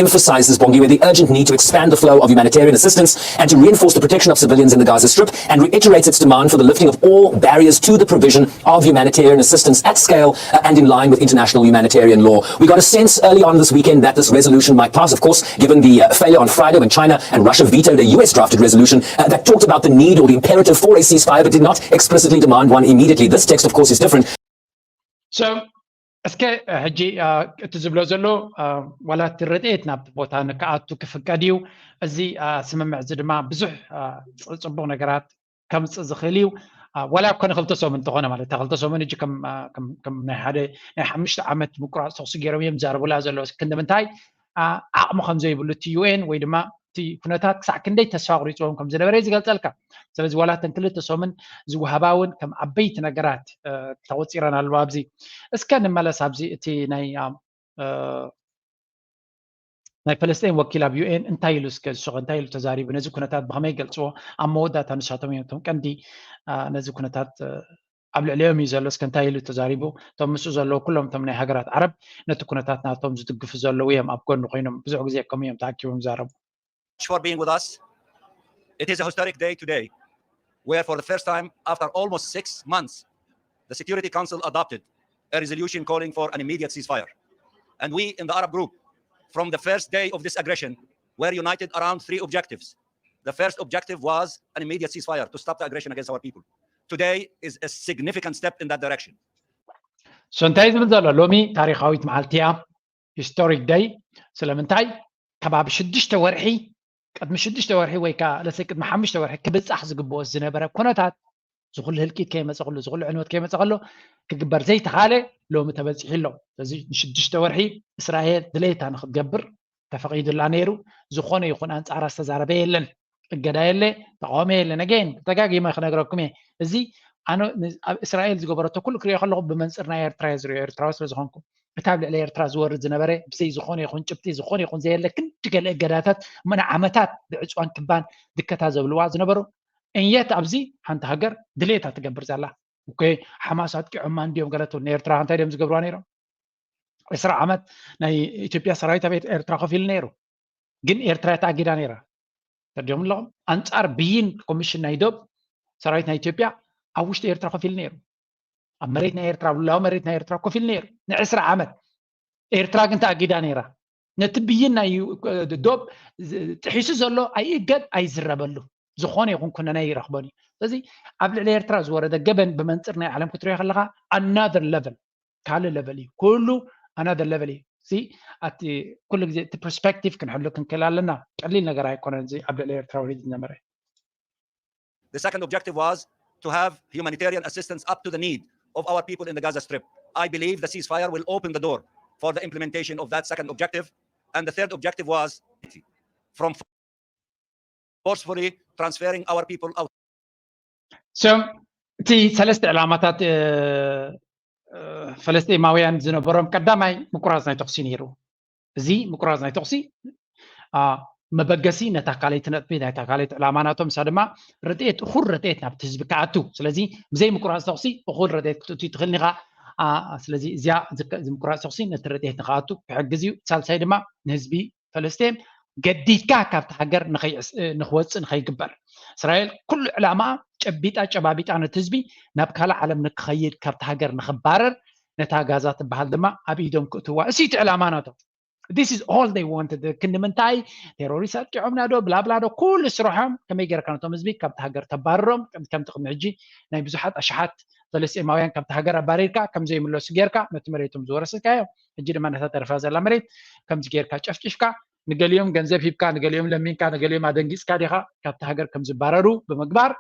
Emphasizes Bongiwe the urgent need to expand the flow of humanitarian assistance and to reinforce the protection of civilians in the Gaza Strip, and reiterates its demand for the lifting of all barriers to the provision of humanitarian assistance at scale uh, and in line with international humanitarian law. We got a sense early on this weekend that this resolution might pass, of course, given the uh, failure on Friday when China and Russia vetoed a U S drafted resolution uh, that talked about the need or the imperative for a ceasefire but did not explicitly demand one immediately. This text, of course, is different. So እስከ ሕጂ እቲ ዝብሎ ዘሎ ዋላ እቲ ረድኤት ናብቲ ቦታ ንክኣቱ ክፍቀድ እዩ። እዚ ስምምዕ እዚ ድማ ብዙሕ ፅቡቕ ነገራት ከምፅእ ዝኽእል እዩ። ዋላ እኮ ንክልተ ሰሙን እንተኾነ ማለት እታ ክልተ ሰሙን እጂ ከም ናይ ሓደ ናይ ሓሙሽተ ዓመት ምቁራፅ ተኽሲ ገይሮም እዮም ዝዛረቡላ ዘለዉ። ክንዲ ምንታይ ዓቕሚ ከም ዘይብሉ እቲ ዩ ኤን ወይ ድማ እቲ ኩነታት ክሳዕ ክንደይ ተስፋ ኣቑሪፅዎም ከም ዝነበረ እዩ ዝገልፀልካ። ስለዚ ዋላ እተን ክልተ ሰሙን ዝወሃባ እውን ከም ዓበይቲ ነገራት ተቆፂረን ኣለዋ። ኣብዚ እስከ ንመለስ ኣብዚ እቲ ናይ ናይ ፈለስጢን ወኪል ኣብ ዩ ኤን እንታይ ኢሉ እስከ ዝሱቕ እንታይ ኢሉ ተዛሪቡ ነዚ ኩነታት ብኸመይ ይገልፅዎ? ኣብ መወዳእታ ንሳቶም እዮም እቶም ቀንዲ ነዚ ኩነታት ኣብ ልዕሊኦም እዩ ዘሎ እስከ እንታይ ኢሉ ተዛሪቡ? እቶም ምስኡ ዘለዉ ኩሎም እቶም ናይ ሃገራት ዓረብ ነቲ ኩነታት ናቶም ዝድግፉ ዘለዉ እዮም ኣብ ጎኒ ኮይኖም ብዙሕ ግዜ ከምኡ እዮም ተኣኪቦም ይዛረቡ። for being with us. It is a historic day today, where for the first time after almost six months, the Security Council adopted a resolution calling for an immediate ceasefire. And we in the Arab group, from the first day of this aggression, were united around three objectives. The first objective was an immediate ceasefire to stop the aggression against our people. Today is a significant step in that direction. So እንታይ ዝብል ዘሎ ሎሚ ታሪኻዊት መዓልቲ እያ። Historic day ስለምንታይ ከባቢ ሽዱሽተ ወርሒ ቅድሚ ሽዱሽተ ወርሒ ወይ ከዓ ለሰ ቅድሚ ሓሙሽተ ወርሒ ክብፃሕ ዝግብኦ ዝነበረ ኩነታት ዝኩሉ ህልቂት ከይመፀ ከሎ ዝኩሉ ዕንወት ከይመፀ ከሎ ክግበር ዘይተኻለ ሎሚ ተበፂሑ ኣሎ። ስለዚ ንሽዱሽተ ወርሒ እስራኤል ድሌታ ንክትገብር ተፈቒዱላ ነይሩ። ዝኾነ ይኹን ኣንፃራ ዝተዛረበ የለን። እገዳ የለ፣ ተቃውሞ የለ። ነገን ተጋጊመ ክነግረኩም እየ። እዚ ኣነ ኣብ እስራኤል ዝገበረቶ ኩሉ ክሪኦ ከለኹ ብመንፅር ናይ ኤርትራ እየ ዝሪኦ ኤርትራዊ ስለዝኾንኩ። እቲ ኣብ ልዕሊ ኤርትራ ዝወርድ ዝነበረ ብዘይ ዝኾነ ይኹን ጭብጢ ዝኾነ ይኹን ዘየለ ክንዲ ገለ እገዳታት እሞ ንዓመታት ብዕፅዋን ክባን ድከታ ዘብልዋ ዝነበሩ እየት ኣብዚ ሓንቲ ሃገር ድሌታ ትገብር ዘላ። እኮ ሓማስ ኣጥቂዖማ እንዲዮም ገለ ትብል ንኤርትራ እንታይ ድዮም ዝገብርዋ ነይሮም? ዕስራ ዓመት ናይ ኢትዮጵያ ሰራዊት ኣብ ኤርትራ ኮፍ ኢሉ ነይሩ። ግን ኤርትራ ተኣጊዳ ነይራ። ተርዲኦም ኣለኹም ኣንጻር ብይን ኮሚሽን ናይ ዶብ ሰራዊት ናይ ኢትዮጵያ ኣብ ውሽጢ ኤርትራ ኮፍ ኢሉ ነይሩ። ኣብ መሬት ናይ ኤርትራ ኣብ ሉላዊ መሬት ናይ ኤርትራ ኮፍ ኢሉ ነይሩ ንዕስራ ዓመት። ኤርትራ ግን ተኣጊዳ ነይራ። ነቲ ብይን ናይ ዶብ ጥሒሱ ዘሎ ኣይእገድ ኣይዝረበሉ። ዝኾነ ይኹን ኩነነ ይረኽቦን እዩ። ስለዚ ኣብ ልዕሊ ኤርትራ ዝወረደ ገበን ብመንፅር ናይ ዓለም ክትሪኦ ከለኻ ኣናደር ለቨል ካልእ ለቨል እዩ። ኩሉ ኣናደር ለቨል እዩ። እዚ ኣቲ ኩሉ ግዜ እቲ ፐርስፔክቲቭ ክንሕሉ ክንክእል ኣለና። ቀሊል ነገር ኣይኮነን እዚ ኣብ ልዕሊ ኤርትራ ወሪዱ ዝነበረ። The second objective was to have humanitarian assistance up to the need of our people in the Gaza Strip. I believe the ceasefire will open the door for the implementation of that second objective. And the third objective was from forcefully transferring our people out. So እቲ ሰለስተ ዕላማታት ፈለስጢማውያን ዝነበሮም ቀዳማይ ምቁራፅ ናይ ተኩሲ ነይሩ። እዚ ምቁራፅ ናይ ተኩሲ መበገሲ ነታ ካልኣይቲ ነጥቢ ናይታ ካልኣይቲ ዕላማ ናቶም፣ ንሳ ድማ ረድኤት፣ እኹል ረድኤት ናብቲ ህዝቢ ክኣቱ። ስለዚ ብዘይ ምቁራፅ ተኹሲ እኹል ረድኤት ክትእቱ ትኽእል ኢኻ። ስለዚ እዚኣ ምቁራፅ ተኹሲ ነቲ ረድኤት ንክኣቱ ክሕግዝ እዩ። ሳልሳይ ድማ ንህዝቢ ፈለስጤም ገዲድካ ካብቲ ሃገር ንክወፅእ ንከይግበር። እስራኤል ኩሉ ዕላማ ጨቢጣ ጨባቢጣ ነቲ ህዝቢ ናብ ካልእ ዓለም ንክኸይድ፣ ካብቲ ሃገር ንክባረር፣ ነታ ጋዛ ትበሃል ድማ ኣብ ኢዶም ክእትዋ። እሱ እቲ ዕላማ ናቶም። This is all they wanted። ክንዲ ምንታይ ቴሮሪስት ኣጥቂዖምና ዶ ብላብላ ዶ ኩሉ ስርሖም ከመይ ጌርካ ነቶም ህዝቢ ካብቲ ሃገር ተባርሮም፣ ከምቲ ቅድሚ ሕጂ ናይ ብዙሓት ኣሽሓት ፈለስጢማውያን ካብቲ ሃገር ኣባሪርካ ከም ዘይምለሱ ጌርካ ነቲ መሬቶም ዝወረስካዮ፣ ሕጂ ድማ ነታ ተረፋ ዘላ መሬት ከምዚ ጌርካ ጨፍጭፍካ፣ ንገሊኦም ገንዘብ ሂብካ፣ ንገሊኦም ለሚንካ፣ ንገሊኦም ኣደንጊፅካ ዲኻ ካብቲ ሃገር ከም ዝባረሩ ብምግባር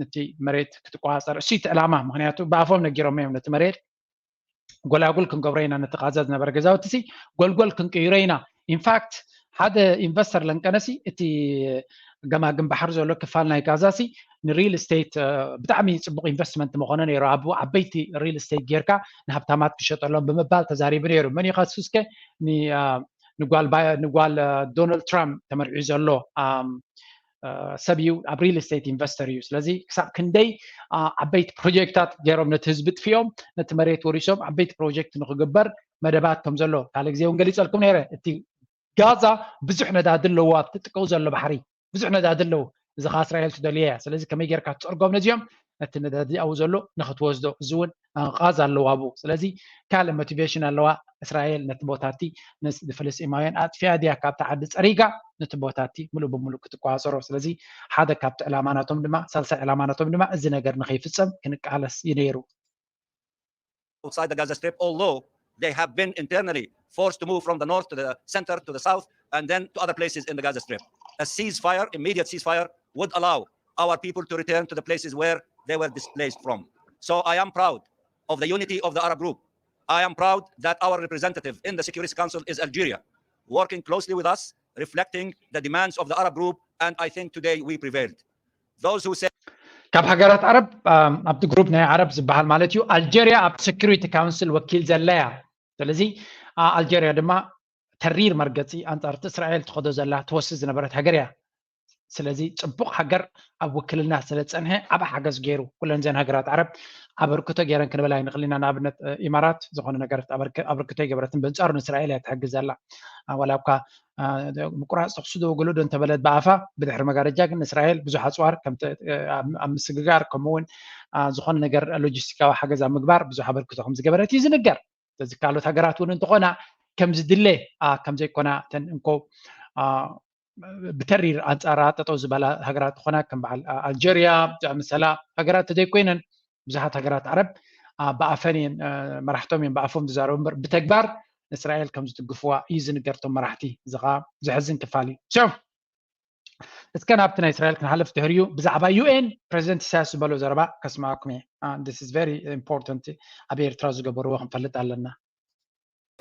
ነቲ መሬት ክትቆፃፀር እሱ እቲ ዕላማ። ምክንያቱ ብኣፎም ነጊሮም እዮም ነቲ መሬት ጎላጉል ክንገብሮ ኢና፣ ነቲ ቃዛ ዝነበረ ገዛውቲ ሲ ጎልጎል ክንቅይሮ ኢና። ኢንፋክት ሓደ ኢንቨስተር ለንቀነሲ እቲ ገማግም ባሕሪ ዘሎ ክፋል ናይ ጋዛ ሲ ንሪል ስቴት ብጣዕሚ ፅቡቅ ኢንቨስትመንት መኾነ ነይሩ። ኣብ ዓበይቲ ሪል ስቴት ጌርካ ንሃብታማት ክሸጠሎም ብምባል ተዛሪቡ ነይሩ። መን እዩ ከሱ እስከ ንጓል ዶናልድ ትራምፕ ተመርዒ ዘሎ ሰብ እዩ፣ ኣብ ሪል ስቴት ኢንቨስተር እዩ። ስለዚ ክሳብ ክንደይ ዓበይቲ ፕሮጀክታት ገይሮም ነቲ ህዝቢ ጥፊኦም ነቲ መሬት ወሪሶም ዓበይቲ ፕሮጀክት ንክግበር መደባት ከም ዘሎ ካልእ ግዜ እውን ገሊፀልኩም ነይረ። እቲ ጋዛ ብዙሕ ነዳዲ ኣለዎ፣ ኣብቲ ጥቅኡ ዘሎ ባሕሪ ብዙሕ ነዳዲ ኣለዎ። እዚ ከዓ እስራኤል ትደልዮ እያ። ስለዚ ከመይ ጌርካ ትፀርጎም ነዚኦም ነቲ ነዳዲ ኣብኡ ዘሎ ንክትወስዶ፣ እዚ እውን ቃዛ ኣለዎ ኣብኡ። ስለዚ ካልእ ሞቲቬሽን ኣለዋ እስራኤል ነቲ ቦታቲ ንፍልስጢማውያን ኣጥፊኣ ድያ ካብቲ ዓዲ ፀሪጋ ነቲ ቦታቲ ሙሉእ ብሙሉእ ክትቆፃፀሮ። ስለዚ ሓደ ካብቲ ዕላማ ናቶም ድማ ሳልሳይ ዕላማ ናቶም ድማ እዚ ነገር ንከይፍፀም ክንቃለስ እዩ ነይሩ። Outside the Gaza Strip, although they have been internally forced to move from the north to the center to the south and then to other places in the Gaza Strip. A ceasefire, immediate ceasefire, would allow our people to return to the places where they were displaced from. So I am proud of the unity of the Arab group. I am proud that our representative in the Security Council is Algeria, working closely with us, reflecting the demands of the Arab group, and I think today we prevailed. Those who say ካብ ሃገራት ዓረብ ኣብቲ ግሩፕ ናይ ዓረብ ዝበሃል ማለት እዩ። ኣልጀርያ ኣብ ሴኩሪቲ ካውንስል ወኪል ዘላ እያ። ስለዚ ኣልጀርያ ድማ ተሪር መርገፂ ኣንፃር እቲ እስራኤል ትኸዶ ዘላ ትወስድ ዝነበረት ሃገር እያ። ስለዚ ፅቡቕ ሃገር ኣብ ውክልና ስለ ዝፀንሐ ዓብ ሓገዝ ገይሩ ኩለን ዘን ሃገራት ዓረብ ኣበርክቶ ገይረን ክንበላ ይንኽእል ኢና። ንኣብነት ኢማራት ዝኾነ ነገር ኣበርክቶ ኣይገበረትን፣ በንፃሩ ንእስራኤል እያ ትሕግዝ ዘላ። ዋላ እኳ ምቁራፅ ተኹሲ ዶ ገለ ዶ እንተበለት ብኣፋ ብድሕሪ መጋረጃ ግን እስራኤል ብዙሕ ኣፅዋር ኣብ ምስግጋር ከምኡውን ዝኾነ ነገር ሎጂስቲካዊ ሓገዝ ኣብ ምግባር ብዙሕ ኣበርክቶ ከም ዝገበረት እዩ ዝንገር። ስለዚ ካልኦት ሃገራት እውን እንተኾና ከም ዝድለ ከም ዘይኮና እተን እንኮ ብተሪር ኣንፃራ ጠጠው ዝበላ ሃገራት ዝኾና ከም በዓል ኣልጀርያ ዝኣመሰላ ሃገራት ተዘይኮይነን ብዙሓት ሃገራት ዓረብ ብኣፈን እየን መራሕቶም እዮም ብኣፎም ዝዛረቡ እምበር ብተግባር ንእስራኤል ከም ዝትግፍዋ እዩ ዝንገር እቶም መራሕቲ። እዚ ከዓ ዘሕዝን ክፋል እዩ። እስከ ናብቲ ናይ እስራኤል ክንሓልፍ ድሕሪኡ ብዛዕባ ዩኤን ፕሬዚደንት ኢሳያስ ዝበሎ ዘረባ ከስምዓኩም እየ። This is very important። ኣብ ኤርትራ ዝገበርዎ ክንፈልጥ ኣለና።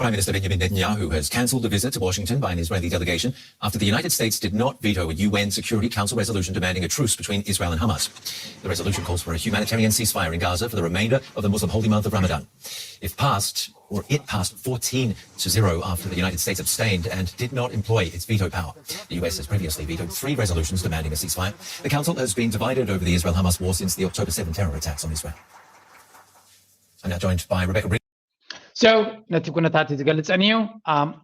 Prime Minister Benjamin Netanyahu has cancelled a visit to Washington by an Israeli delegation after the United States did not veto a U N Security Council resolution demanding a truce between Israel and Hamas. The resolution calls for a humanitarian ceasefire in Gaza for the remainder of the Muslim holy month of Ramadan. If passed, or it passed fourteen to zero after the United States abstained and did not employ its veto power. The U S has previously vetoed three resolutions demanding a ceasefire. The Council has been divided over the Israel Hamas war since the October seven terror attacks on Israel. I'm now joined by Rebecca Bridges. So ነቲ ኩነታት ዝገልፀን እዩ።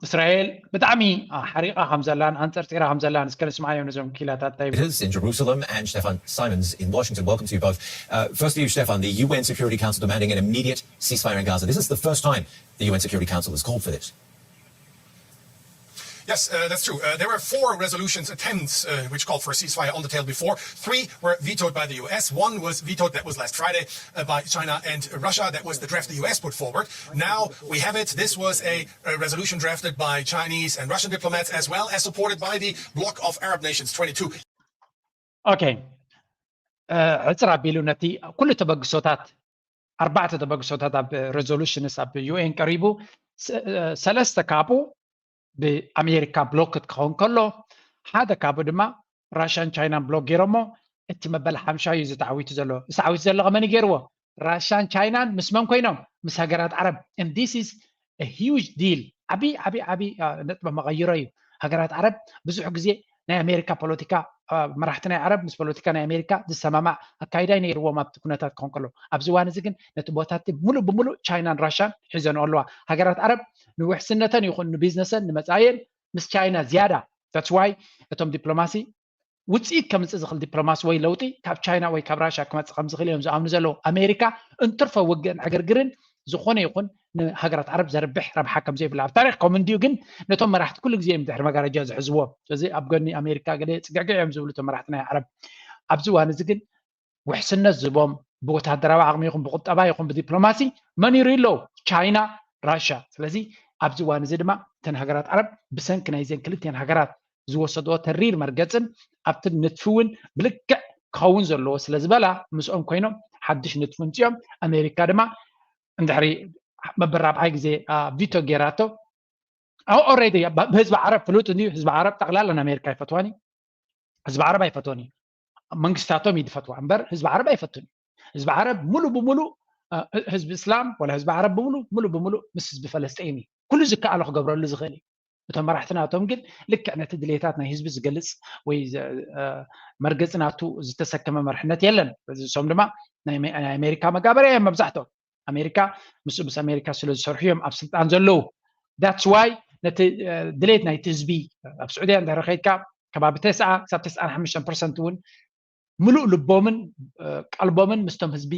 እስራኤል ብጣዕሚ ሓሪቓ ከም ዘላን ኣንፀርፂራ ከም ዘላን እስከ ንስማዓዮ ነዞም ክኢላታት እንታይ ይብሉ። In Jerusalem and Stefan Simons in Washington. Welcome to you both. Uh, first to you, Stefan, the U N Security Council demanding an immediate ceasefire in Gaza. This is the first time the U N Security Council has called for this. Yes, uh, that's true. Uh, there were four resolutions attempts uh, which called for a ceasefire on the table before. Three were vetoed by the U S. One was vetoed, that was last Friday, uh, by China and Russia. That was the draft the U S put forward. Now we have it. This was a, a resolution drafted by Chinese and Russian diplomats as well as supported by the bloc of Arab nations, twenty-two. ኦኬ፣ ሕፅር ኣቢሉ ነቲ ኩሉ ተበግሶታት ኣርባዕተ ተበግሶታት ኣብ ሬዞሉሽንስ ኣብ ዩኤን ቀሪቡ ሰለስተ ካብኡ ብኣሜሪካ ብሎክት ክኸውን ከሎ ሓደ ካብኡ ድማ ራሽያን ቻይናን ብሎክ ገይሮሞ እቲ መበል ሓምሻ እዩ ዝተዓዊቱ ዘሎ። ዝተዓዊቱ ዘሎ ከመን ገይርዎ? ራሽያን ቻይናን ምስ መን ኮይኖም? ምስ ሃገራት ዓረብ። And this is a huge deal። ዓብይ ዓብይ ዓብይ ነጥቢ መቐይሮ እዩ። ሃገራት ዓረብ ብዙሕ ግዜ ናይ ኣሜሪካ ፖለቲካ፣ መራሕቲ ናይ ዓረብ ምስ ፖለቲካ ናይ ኣሜሪካ ዝሰማማዕ ኣካይዳ ነይርዎም ኣብቲ ኩነታት ክኾን ከሎ፣ ኣብዚ እዋን እዚ ግን ነቲ ቦታቲ ሙሉእ ብሙሉእ ቻይናን ራሻን ሒዘንኦ ኣለዋ። ሃገራት ዓረብ ንውሕስነተን ይኹን ንቢዝነሰን ንመጻኢን ምስ ቻይና ዝያዳ። That's why እቶም ዲፕሎማሲ ውፅኢት ከምፅእ ዝኽእል ዲፕሎማሲ ወይ ለውጢ ካብ ቻይና ወይ ካብ ራሻ ክመፅእ ከምዝኽእል እዮም ዝኣምኑ ዘለዉ። ኣሜሪካ እንትርፎ ውግእን ዕግርግርን ዝኾነ ይኹን ንሃገራት ዓረብ ዘርብሕ ረብሓ ከምዘይብላ ኣብ ታሪኽ ከም እንዲዩ። ግን ነቶም መራሕቲ ኩሉ ግዜ እዮም ድሕሪ መጋረጃ ዝሕዝዎም። ስለዚ ኣብ ጎኒ ኣሜሪካ ገለ ፅግዕግዕ እዮም ዝብሉ እቶም መራሕቲ ናይ ዓረብ። ኣብዚ እዋን እዚ ግን ውሕስነት ዝቦም ብወታደራዊ ዓቕሚ ይኹን ብቁጠባ ይኹን ብዲፕሎማሲ መን ይርኢ ኣለዉ? ቻይና፣ ራሻ። ስለዚ ኣብዚ እዋን እዚ ድማ እተን ሃገራት ዓረብ ብሰንኪ ናይዘን ክልቲአን ሃገራት ዝወሰድኦ ተሪር መርገፅን ኣብቲ ንጥፊ እውን ብልክዕ ክኸውን ዘለዎ ስለ ዝበላ ምስኦም ኮይኖም ሓድሽ ንጥፊ ምፅኦም። ኣሜሪካ ድማ እንድሕሪ መበል ራብዓይ ግዜ ቪቶ ገይራቶ። ኦልሬዲ ብህዝቢ ዓረብ ፍሉጥ እንድዩ። ህዝቢ ዓረብ ጠቕላላ ንኣሜሪካ ኣይፈትዋን እዩ። ህዝቢ ዓረብ ኣይፈትወን እዩ። መንግስታቶም እዩ ዝፈትዋ እምበር ህዝቢ ዓረብ ኣይፈቱን እዩ። ህዝቢ ዓረብ ሙሉ ብሙሉ ህዝቢ እስላም ወላ ህዝቢ ዓረብ ብሙሉ ሙሉ ብሙሉ ምስ ህዝቢ ፈለስጢን እዩ ኩሉ ዝከኣሎ ክገብረሉ ዝኽእል እዩ። እቶም መራሕቲ ናቶም ግን ልክዕ ነቲ ድሌታት ናይ ህዝቢ ዝገልፅ ወይ መርገፂ ናቱ ዝተሰከመ መርሕነት የለን። እሶም ድማ ናይ ኣሜሪካ መጋበርያ እዮም መብዛሕትኦም። ኣሜሪካ ምስ ምስ ኣሜሪካ ስለ ዝሰርሑ እዮም ኣብ ስልጣን ዘለዉ። That's why ነቲ ድሌት ናይቲ ህዝቢ ኣብ ስዑድያ እንድሕር ከይድካ ከባቢ ተስዓ ክሳብ ተስዓን ሓሙሽተን ፐርሰንት እውን ምሉእ ልቦምን ቀልቦምን ምስቶም ህዝቢ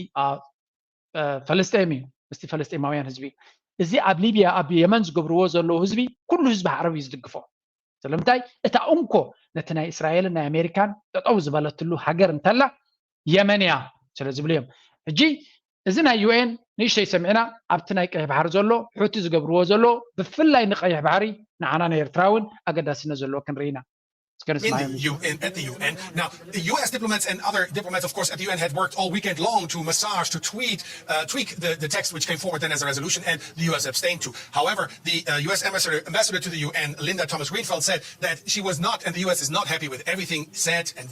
ፈለስጤም እዩ፣ ምስቲ ፈለስጤማውያን ህዝቢ። እዚ ኣብ ሊብያ ኣብ የመን ዝገብርዎ ዘለዉ ህዝቢ ኩሉ ህዝቢ ዓረብ እዩ ዝድግፎ። ስለምንታይ እታ እንኮ ነቲ ናይ እስራኤልን ናይ ኣሜሪካን ጠጠው ዝበለትሉ ሃገር እንተላ የመን እያ ስለ ዝብሉ እዮም። ሕጂ እዚ ናይ ዩኤን ንእሽተይ ሰሚዕና ኣብቲ ናይ ቀይሕ ባሕሪ ዘሎ ሑቲ ዝገብርዎ ዘሎ ብፍላይ ንቀይሕ ባሕሪ ንዓና ንኤርትራ እውን ኣገዳስነት ዘለዎ ክንርኢ ኢና። in the U N, at the U N. Now, U S diplomats and other diplomats, of course, at the U N had worked all weekend long to massage, to tweet, uh, tweak the, the text which came forward then as a resolution, and the U S abstained to. However, the uh, U S ambassador, ambassador to the U N, Linda Thomas Greenfield, said that she was not, and the U S is not happy with everything said and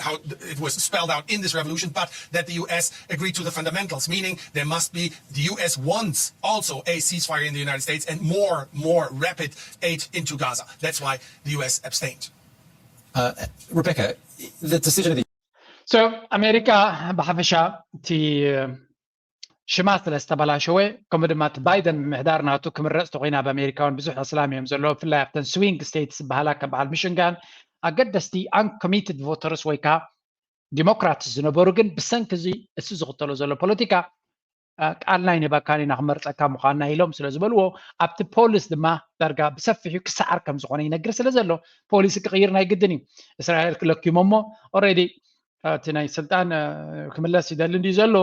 how it was spelled out in this revolution, but that the U S agreed to the fundamentals, meaning there must be, the U S wants also a ceasefire in the United States and more, more rapid aid into Gaza. That's why the U S abstained. Uh, Rebecca, the decision of the So ኣሜሪካ ብሓፈሻ እቲ ሽማ ስለ ዝተበላሸወ ከምኡ ድማ እቲ ባይደን ምምሕዳር ናቱ ክምረፅ ተኮይና ኣብ ኣሜሪካውን ብዙሕ ኣስላም እዮም ዘለዎ ብፍላይ ኣብተን ስዊንግ ስቴትስ ዝበሃላ ከም በዓል ሚሽንጋን ኣገደስቲ uncommitted voters ወይ ከዓ ዲሞክራትስ ዝነበሩ ግን ብሰንኪ እዚ እሱ ዝኽተሎ ዘሎ ፖለቲካ ቃል ናይ ንህበካን ኢና ክመርፀካ ምዃንና ኢሎም ስለ ዝበልዎ ኣብቲ ፖልስ ድማ ዳርጋ ብሰፊሑ ክሰዓር ከም ዝኾነ ይነግር ስለ ዘሎ ፖሊሲ ክቕይር ናይ ግድን እዩ። እስራኤል ክለኪሞ እሞ already እቲ ናይ ስልጣን ክምለስ ይደሊ እንድዩ ዘሎ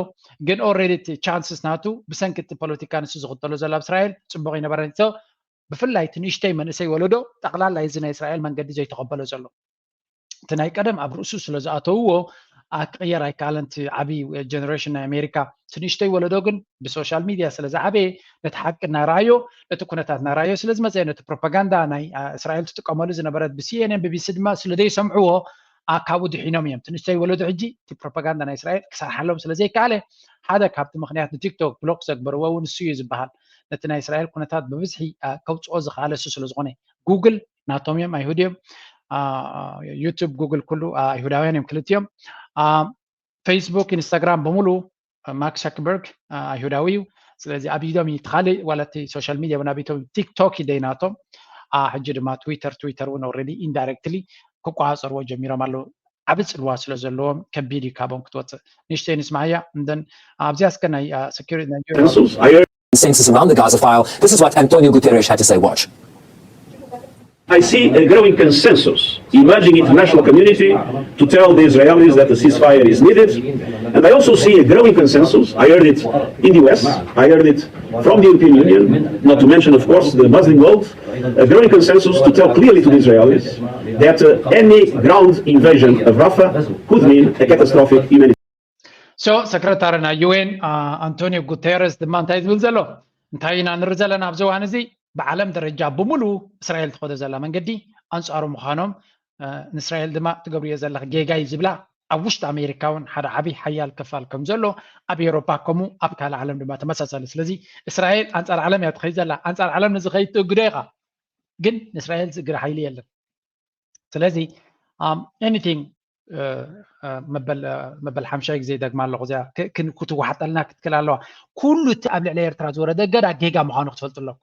ግን already እቲ chances ናቱ ብሰንኪ እቲ ፖለቲካ ንሱ ዝኽተሎ ዘሎ ኣብ እስራኤል ፅቡቕ ይነበረን ብፍላይ እቲ ንእሽተይ መንእሰይ ወለዶ ጠቕላላ እዚ ናይ እስራኤል መንገዲ ዘይተቐበሎ ዘሎ እቲ ናይ ቀደም ኣብ ርእሱ ስለ ዝኣተውዎ ክቕየር ኣይከኣለን። እቲ ዓብዪ ጀነሬሽን ናይ ኣሜሪካ እቲ ንእሽተይ ወለዶ ግን ብሶሻል ሚድያ ስለ ዝዓበየ ነቲ ሓቂ እናረኣዮ ነቲ ኩነታት እናረኣዮ ስለ ዝመፀ ነቲ ፕሮፓጋንዳ ናይ እስራኤል ትጥቀመሉ ዝነበረት ብሲኤንኤን ቢቢሲ ድማ ስለ ዘይሰምዕዎ ካብኡ ድሒኖም እዮም። እቲ ንእሽተይ ወለዶ ሕጂ እቲ ፕሮፓጋንዳ ናይ እስራኤል ክሰርሓሎም ስለ ዘይከኣለ ሓደ ካብቲ ምክንያት ንቲክቶክ ብሎክ ዘግበርዎ እውን እሱ እዩ ዝበሃል። ነቲ ናይ እስራኤል ኩነታት ብብዝሒ ከውፅኦ ዝኸኣለ እሱ ስለ ዝኾነ ጉግል ናቶም እዮም ኣይሁድ እዮም። ዩቱብ ጉግል ኩሉ ኣይሁዳውያን እዮም ክልቲኦም። ፌስቡክ ኢንስታግራም ብምሉ ማርክ ዛከርበርግ ኣይሁዳዊ እዩ። ስለዚ ኣብ ኢዶም እዩ እቲ ካልእ ዋላ እቲ ሶሻል ሚድያ እውን ኣብ ኢዶም ቲክቶክ እዩ ደይናቶም። ሕጂ ድማ ትዊተር ትዊተር እውን already indirectly ክቆፃፀርዎ ጀሚሮም ኣለዉ። ዓቢ ፅልዋ ስለ ዘለዎም ከቢድ እዩ ካቦም ክትወፅእ። ንእሽተይ ንስማዕያ እምደን ኣብዚኣ እስከ ናይ security ናይ consensus around the Gaza file. This is what Antonio Guterres had to say. Watch. I see a growing consensus emerging international community to tell the Israelis that a ceasefire is needed. And I also see a growing consensus, I heard it in the U S, I heard it from the European Union, not to mention, of course, the Muslim world, a growing consensus to tell clearly to the Israelis that uh, any ground invasion of Rafah could mean a catastrophic humanitarian So ሰክረታሪ ናይ ዩኤን ኣንቶኒዮ ጉቴረስ ድማ እንታይ ዝብል ዘሎ እንታይ ኢና ንርኢ ዘለና ኣብዚ እዋን እዚ ብዓለም ደረጃ ብምሉ እስራኤል ትኸዶ ዘላ መንገዲ ኣንፃሩ ምዃኖም ንእስራኤል ድማ ትገብርዮ ዘለኽ ጌጋ እዩ ዝብላ ኣብ ውሽጢ ኣሜሪካ እውን ሓደ ዓብዪ ሓያል ክፋል ከም ዘሎ ኣብ ኤውሮፓ ከምኡ ኣብ ካልእ ዓለም ድማ ተመሳሳሊ ስለዚ እስራኤል ኣንፃር ዓለም እያ ትኸይድ ዘላ ኣንፃር ዓለም ንዝኸይድ ትእግዶ ኢኻ ግን ንእስራኤል ዝእግር ሓይሊ የለን። ስለዚ anything መበል ሓምሻይ ግዜ ደግማ ኣለኹ እዚኣ ክትዋሓጠልና ክትክል ኣለዋ። ኩሉ እቲ ኣብ ልዕሊ ኤርትራ ዝወረደ እገዳ ጌጋ ምዃኑ ክትፈልጡ ኣለኩም።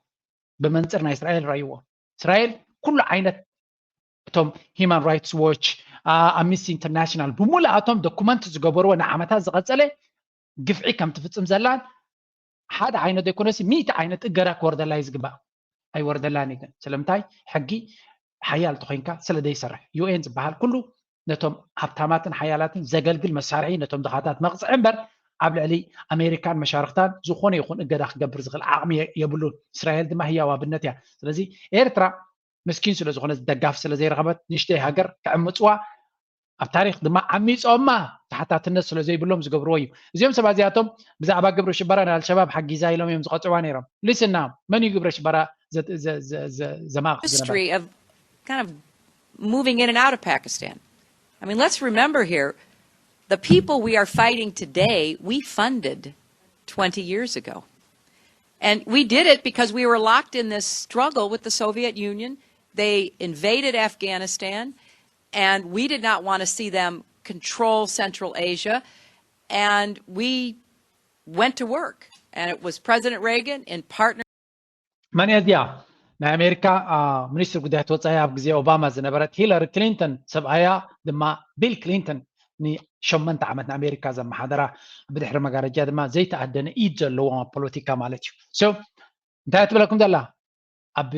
ብመንፅር ናይ እስራኤል ረእይዎ። እስራኤል ኩሉ ዓይነት እቶም ሂማን ራይትስ ዎች፣ ኣምነስቲ ኢንተርናሽናል ብምሉኣቶም ዶኩመንት ዝገበርዎ ንዓመታት ዝቐፀለ ግፍዒ ከም ትፍፅም ዘላን ሓደ ዓይነት ዘይኮነሲ ሚእቲ ዓይነት እገዳ ክወርደላ እዩ ዝግባእ። ኣይወርደላን እዩ ግን ስለምንታይ? ሕጊ ሓያል ተኮይንካ ስለ ዘይሰርሕ። ዩ ኤን ዝበሃል ኩሉ ነቶም ሃብታማትን ሓያላትን ዘገልግል መሳርሒ፣ ነቶም ድኻታት መቕፅዒ እምበር ኣብ ልዕሊ ኣሜሪካን መሻርክታን ዝኾነ ይኹን እገዳ ክገብር ዝኽእል ዓቕሚ የብሉን። እስራኤል ድማ ህያው ኣብነት እያ። ስለዚ ኤርትራ ምስኪን ስለ ዝኾነት ደጋፊ ስለ ዘይረኸበት ንእሽተይ ሃገር ክዕምፅዋ ኣብ ታሪክ ድማ ዓሚፆማ ተሓታትነት ስለ ዘይብሎም ዝገብርዎ እዩ። እዚኦም ሰባት እዚኣቶም ብዛዕባ ግብረ ሽበራ ንኣልሸባብ ሓጊዛ ኢሎም እዮም ዝቐፅዕዋ ነይሮም። Listen now፣ መን እዩ ግብረ ሽበራ ዘማእኽ ዝነበረ? History of kind of moving in and out of Pakistan. I mean, let's remember here, the people we are fighting today, we funded twenty years ago. And we did it because we were locked in this struggle with the Soviet Union. They invaded Afghanistan, and we did not want to see them control Central Asia. And we went to work. And it was President Reagan in partner. መን እያ እዚኣ? ናይ ኣሜሪካ ሚኒስትር ጉዳያት ወፃኢ ኣብ ግዜ ኦባማ ዝነበረት ሂለሪ ክሊንተን፣ ሰብኣያ ድማ ቢል ክሊንተን ንሸመንተ ዓመት ንኣሜሪካ ዘመሓደራ፣ ብድሕሪ መጋረጃ ድማ ዘይተኣደነ ኢድ ዘለዎ ፖለቲካ ማለት እዩ። So እንታይ ትብለኩም ዘላ? ኣብ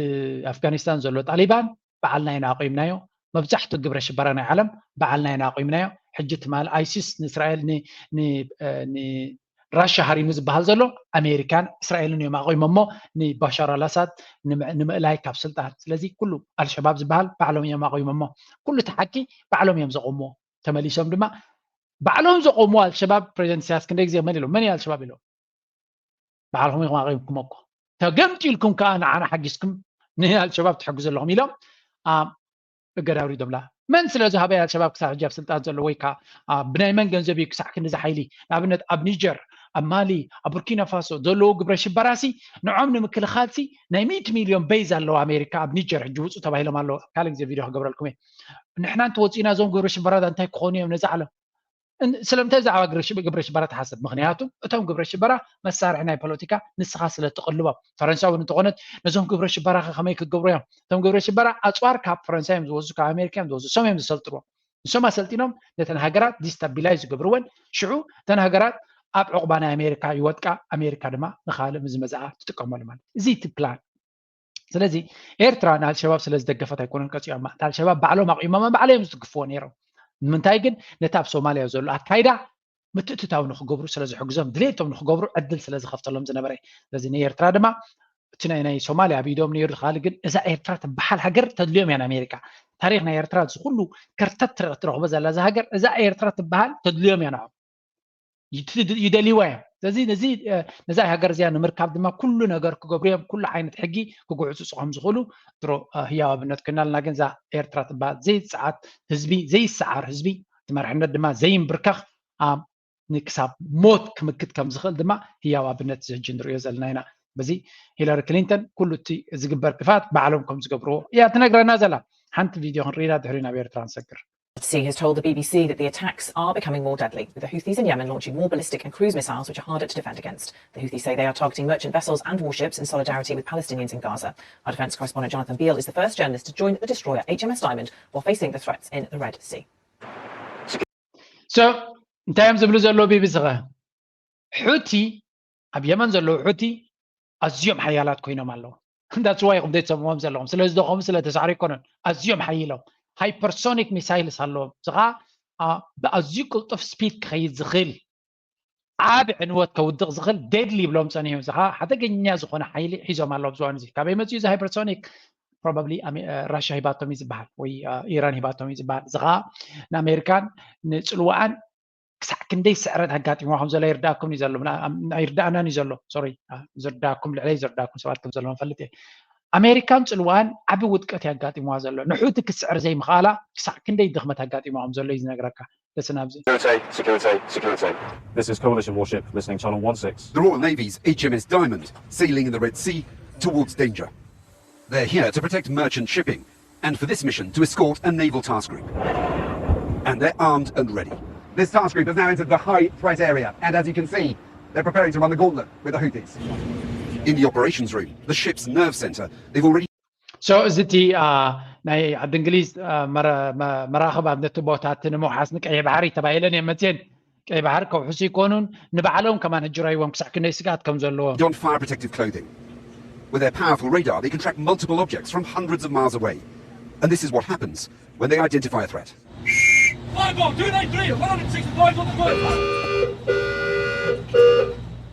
ኣፍጋኒስታን ዘሎ ጣሊባን በዓልና ኢና ኣቑምናዮ። መብዛሕትኡ ግብረ ሽበራ ናይ ዓለም በዓልና ኢና ኣቑምናዮ። ሕጂ ትማል ኣይሲስ ንእስራኤል ንራሻ ሃሪሙ ዝበሃል ዘሎ ኣሜሪካን እስራኤልን እዮም ኣቑሞሞ ንባሻር ኣልኣሳድ ንምእላይ ካብ ስልጣን። ስለዚ ኩሉ ኣልሸባብ ዝበሃል ባዕሎም እዮም ኣቑሞሞ። ኩሉ እቲ ሓቂ ባዕሎም እዮም ዘቑምዎ። ተመሊሶም ድማ ባዕሎም ዘቑምዎ ኣልሸባብ ፕሬዚደንት ኢሳያስ ክንደይ ግዜ መን ኢሎም መን እዩ ኣልሸባብ ኢሎም ባዕልኹም ኢኹም ኣቒምኩም እኮ ተገምጢልኩም ከዓ ንዓና ሓጊዝኩም ንኣልሸባብ ትሕግዙ ኣለኹም ኢሎም እገዳ ኣውሪዶምላ። መን ስለ ዝሃበ ኣልሸባብ ክሳብ ሕጂ ኣብ ስልጣን ዘሎ ወይ ከዓ ብናይ መን ገንዘብ እዩ ክሳዕ ክንዲ ዝሓይሊ ንኣብነት ኣብ ኒጀር ኣብ ማሊ ኣብ ቡርኪና ፋሶ ዘለዉ ግብረ ሽበራሲ ንዖም ንምክልኻልሲ ናይ ሚእቲ ሚልዮን ቤዝ ኣለዎ ኣሜሪካ ኣብ ኒጀር ሕጂ ውፁ ተባሂሎም ኣለዉ። ካልእ ግዜ ቪድዮ ክገብረልኩም እየ። ንሕና እንተወፂእና እዞም ግብረ ሽበራ እንታይ ክኾኑ እዮም ነዚ ዓለም ስለምንታይ ብዛዕባ ግብረ ሽበራ ትሓስብ? ምክንያቱ እቶም ግብረ ሽበራ መሳርሒ ናይ ፖለቲካ ንስኻ ስለ ትቕልቦም። ፈረንሳ እውን እንተኾነት ነዞም ግብረ ሽበራ ከ ከመይ ክገብሩ እዮም? እቶም ግብረ ሽበራ ኣፅዋር ካብ ፈረንሳ እዮም ዝወስዱ፣ ካብ ኣሜሪካ እዮም ዝወስዱ፣ እሶም እዮም ዘሰልጥንዎም። ንሶም ኣሰልጢኖም ነተን ሃገራት ዲስታቢላይዝ ዝገብርወን፣ ሽዑ እተን ሃገራት ኣብ ዕቑባ ናይ ኣሜሪካ ይወድቃ፣ ኣሜሪካ ድማ ንካልእ ምስ ዝመፅኣ ትጥቀመሉ ማለት እዚ እቲ ፕላን። ስለዚ ኤርትራ ንኣልሸባብ ስለ ዝደገፈት ኣይኮነን ቀፂዖማ። እቲ ኣልሸባብ ባዕሎም ኣቑሞማ ባዕሎም እዮም ዝድግፍዎ ነይሮም። ንምንታይ ግን ነቲ ኣብ ሶማልያ ዘሎ ኣካይዳ ምትእትታው ንክገብሩ ስለ ዝሕግዞም ድሌቶም ንክገብሩ ዕድል ስለ ዝኸፍተሎም ዝነበረ እዩ። ስለዚ ንኤርትራ ድማ እቲ ናይ ናይ ሶማልያ ኣብ ኢዶም ነይሩ ዝኻል ግን እዛ ኤርትራ ትበሃል ሃገር ተድልዮም እያ ንኣሜሪካ። ታሪክ ናይ ኤርትራ እዚ ኩሉ ከርተት ትረኽቦ ዘላ እዛ ሃገር እዛ ኤርትራ ትበሃል ተድልዮም እያ ንዖም። ይደልይዋ እዮም። ስለዚ ነዚ ነዛ ሃገር እዚኣ ንምርካብ ድማ ኩሉ ነገር ክገብሩ እዮም። ኩሉ ዓይነት ሕጊ ክጉዕፅፁ ከም ዝኽእሉ ድሮ ህያው ኣብነት ኮይና ኣለና። ግን እዛ ኤርትራ ትበሃል ዘይፀዓት ህዝቢ፣ ዘይሰዓር ህዝቢ፣ እቲ መርሕነት ድማ ዘይንብርከኽ ንክሳብ ሞት ክምክት ከም ዝኽእል ድማ ህያው ኣብነት እዚ ሕጂ ንሪኦ ዘለና ኢና። በዚ ሂለሪ ክሊንተን ኩሉ እቲ ዝግበር ክፋት ባዕሎም ከም ዝገብርዎ እያ ትነግረና ዘላ። ሓንቲ ቪድዮ ክንርኢና ድሕሪ ናብ ኤርትራ ንሰግር። C has told the B B C that the attacks are becoming more deadly, with the Houthis in Yemen launching more ballistic and cruise missiles which are harder to defend against. The Houthis say they are targeting merchant vessels and warships in solidarity with Palestinians in Gaza. Our defence correspondent Jonathan Beale is the first journalist to join the destroyer H M S Diamond while facing the threats in the Red Sea. So እንታይ እዮም ዝብሉ ዘለዉ ቢቢሲ ኸ? ሑቲ ኣብ የመን ዘለዉ ሑቲ ኣዝዮም ሓያላት ኮይኖም ኣለዉ። That's why ኢኹም ዘይትሰምዕዎም ዘለኹም። ስለ ዝደኸሙ ስለ ተሳዕሩ ኣይኮነን። ኣዝዮም ሓይሎም ሃይፐርሶኒክ ሚሳይልስ ኣለዎም። እዚ ኸዓ ብኣዝዩ ቅልጡፍ ስፒድ ክኸይድ ዝኽእል ዓቢ ዕንወት ከውድቕ ዝኽእል ዴድሊ ይብሎም ጸኒሑ። እዚ ኸዓ ሓደገኛ ዝኾነ ሓይሊ ሒዞም ኣለዉ ኣብዚ እዋን እዚ። ካበይ መጺኡ እዚ ሃይፐርሶኒክ? ፕሮባብሊ ራሽያ ሂባቶም እዩ ዝበሃል ወይ ኢራን ሂባቶም እዩ ዝበሃል። እዚ ኸዓ ንኣሜሪካን ንጽልዋኣን ክሳዕ ክንደይ ስዕረት ኣጋጢምዋ ከም ዘሎ ይርዳእኩም እዩ ዘሎ ይርዳእናን እዩ ዘሎ ሶሪ ዝርዳእኩም ልዕለይ ዝርዳእኩም ሰባት ከም ዘለዎም ፈልጥ እየ ኣሜሪካን ፅልዋን ዓቢ ውድቀት እዩ ኣጋጢምዋ ዘሎ ንሑቲ ክስዕር ዘይምኽኣላ ክሳዕ ክንደይ ድኽመት ኣጋጢምዋ ከም ዘሎ እዩ ዝነግረካ ደስ ናብዚ This is Coalition Warship, listening channel one six. The Royal Navy's H M S Diamond sailing in the Red Sea towards danger. They're here to protect merchant shipping, and for this mission to escort a naval task group. And they're armed and ready. This task group has now entered the high threat area, and as you can see, they're preparing to run the gauntlet with the Houthis. In the operations room, the ship's nerve center, they've already So እዚ እቲ ናይ ዓዲ እንግሊዝ መራኽብ ኣብ ነቲ ቦታ እቲ ንምውሓስ ንቀይሕ ባሕሪ ተባሂለን እየን መፅየን። ቀይ ባሕሪ ከውሕሱ ይኮኑን ንባዕሎም ከማን ህጅራይዎም ክሳዕ ክንደይ ስግኣት ከም ዘለዎ donned fire protective clothing. With their powerful radar, they can track multiple objects from hundreds of miles away. And this is what happens when they identify a threat. Five volt, two eight three, one hundred sixty-five on the first.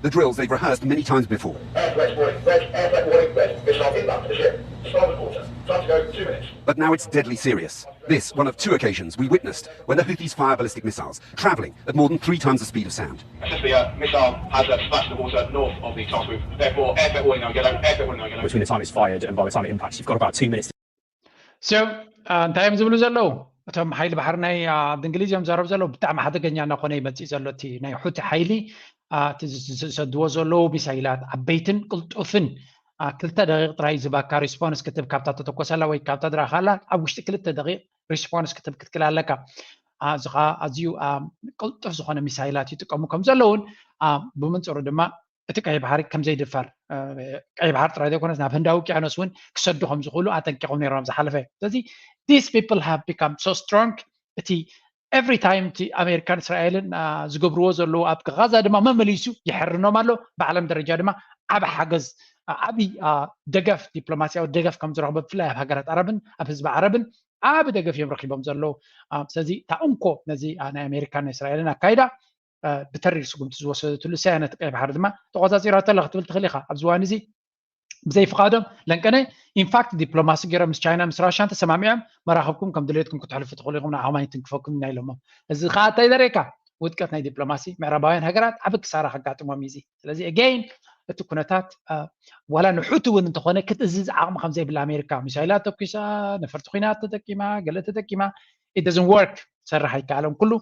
The drills they've rehearsed many times before. Air threat warning, red, air threat warning, red. Missile inbound to the ship. Starboard quarter. Time to go, two minutes. But now it's deadly serious. This, one of two occasions we witnessed when the Houthis fire ballistic missiles, travelling at more than three times the speed of sound. Assist the uh, missile has uh, splashed the water north of the task group. Therefore, air threat warning now yellow, air threat warning now yellow. Between the time it's fired and by the time it impacts, you've got about two minutes. So እንታይ እዮም ዝብሉ ዘለዉ? እቶም ሓይሊ ባሕሪ ናይ ዓዲ እንግሊዝ እዮም ዘረብ ዘለዉ። ብጣዕሚ ሓደገኛ እናኾነ ይመፅእ ዘሎ እቲ ናይ ሑቲ ሓይሊ እቲ ዝሰድዎ ዘለዉ ሚሳይላት ዓበይትን ቅልጡፍን ክልተ ደቂቕ ጥራይ ዝባካ ሪስፖንስ ክትብ ካብታ ተተኮሰላ ወይ ካብታ ድራኻላ ኣብ ውሽጢ ክልተ ደቂቕ ሪስፖንስ ክትብ ክትክል ኣለካ። እዚ ከዓ ኣዝዩ ቅልጡፍ ዝኾነ ሚሳይላት ይጥቀሙ ከም ዘለውን ብመንፅሩ ድማ እቲ ቀይ ባሕሪ ከም ዘይድፈር ቀይ ባሕሪ ጥራይ ዘይኮነስ ናብ ህንዳዊ ውቅያኖስ እውን ክሰዱ ከም ዝኽእሉ ኣጠንቂቖም ነይሮም ኣብ ዝሓለፈ። ስለዚ these people have become so strong እቲ every time እቲ ኣሜሪካን እስራኤልን ዝገብርዎ ዘለዉ ኣብ ጋዛ ድማ መመሊሱ ይሕርኖም ኣሎ። ብዓለም ደረጃ ድማ ዓብ ሓገዝ ዓብ ደገፍ ዲፕሎማሲያዊ ደገፍ ከም ዝረኽቡ ብፍላይ ኣብ ሃገራት ዓረብን ኣብ ህዝቢ ዓረብን ዓብ ደገፍ እዮም ረኪቦም ዘለዉ። ስለዚ እታ እንኮ ነዚ ናይ ኣሜሪካን ናይ እስራኤልን ኣካይዳ ብተሪር ስጉምቲ ዝወሰደትሉ እሳያ ነቲ ቀይ ባሕሪ ድማ ተቆፃፂራቶ ኣላ ክትብል ትኽእል ኢኻ። ኣብዚ እዋን እዚ ብዘይፍቓዶም ለንቀነ ኢንፋክት ዲፕሎማሲ ገይሮም ምስ ቻይና ምስ ራሻን ተሰማሚዖም መራኽብኩም ከም ድሌትኩም ክትሕልፉ ትኽእሉ ኢኹም ንዓኹም ኣይትንክፈኩም ኢና ኢሎሞም። እዚ ከዓ እንታይ ዘርእየካ ውድቀት ናይ ዲፕሎማሲ ምዕራባውያን ሃገራት ዓቢ ክሳራ ከጋጥሞም እዩ እዚ። ስለዚ again እቲ ኩነታት ዋላ ንሑቲ እውን እንተኾነ ክትእዝዝ ዓቕሚ ከም ዘይብላ ኣሜሪካ ሚሳይላት ተኩሳ ነፈርቲ ኩናት ተጠቂማ ገለ ተጠቂማ it doesn't work ክሰርሕ ኣይከኣለን። ኩሉ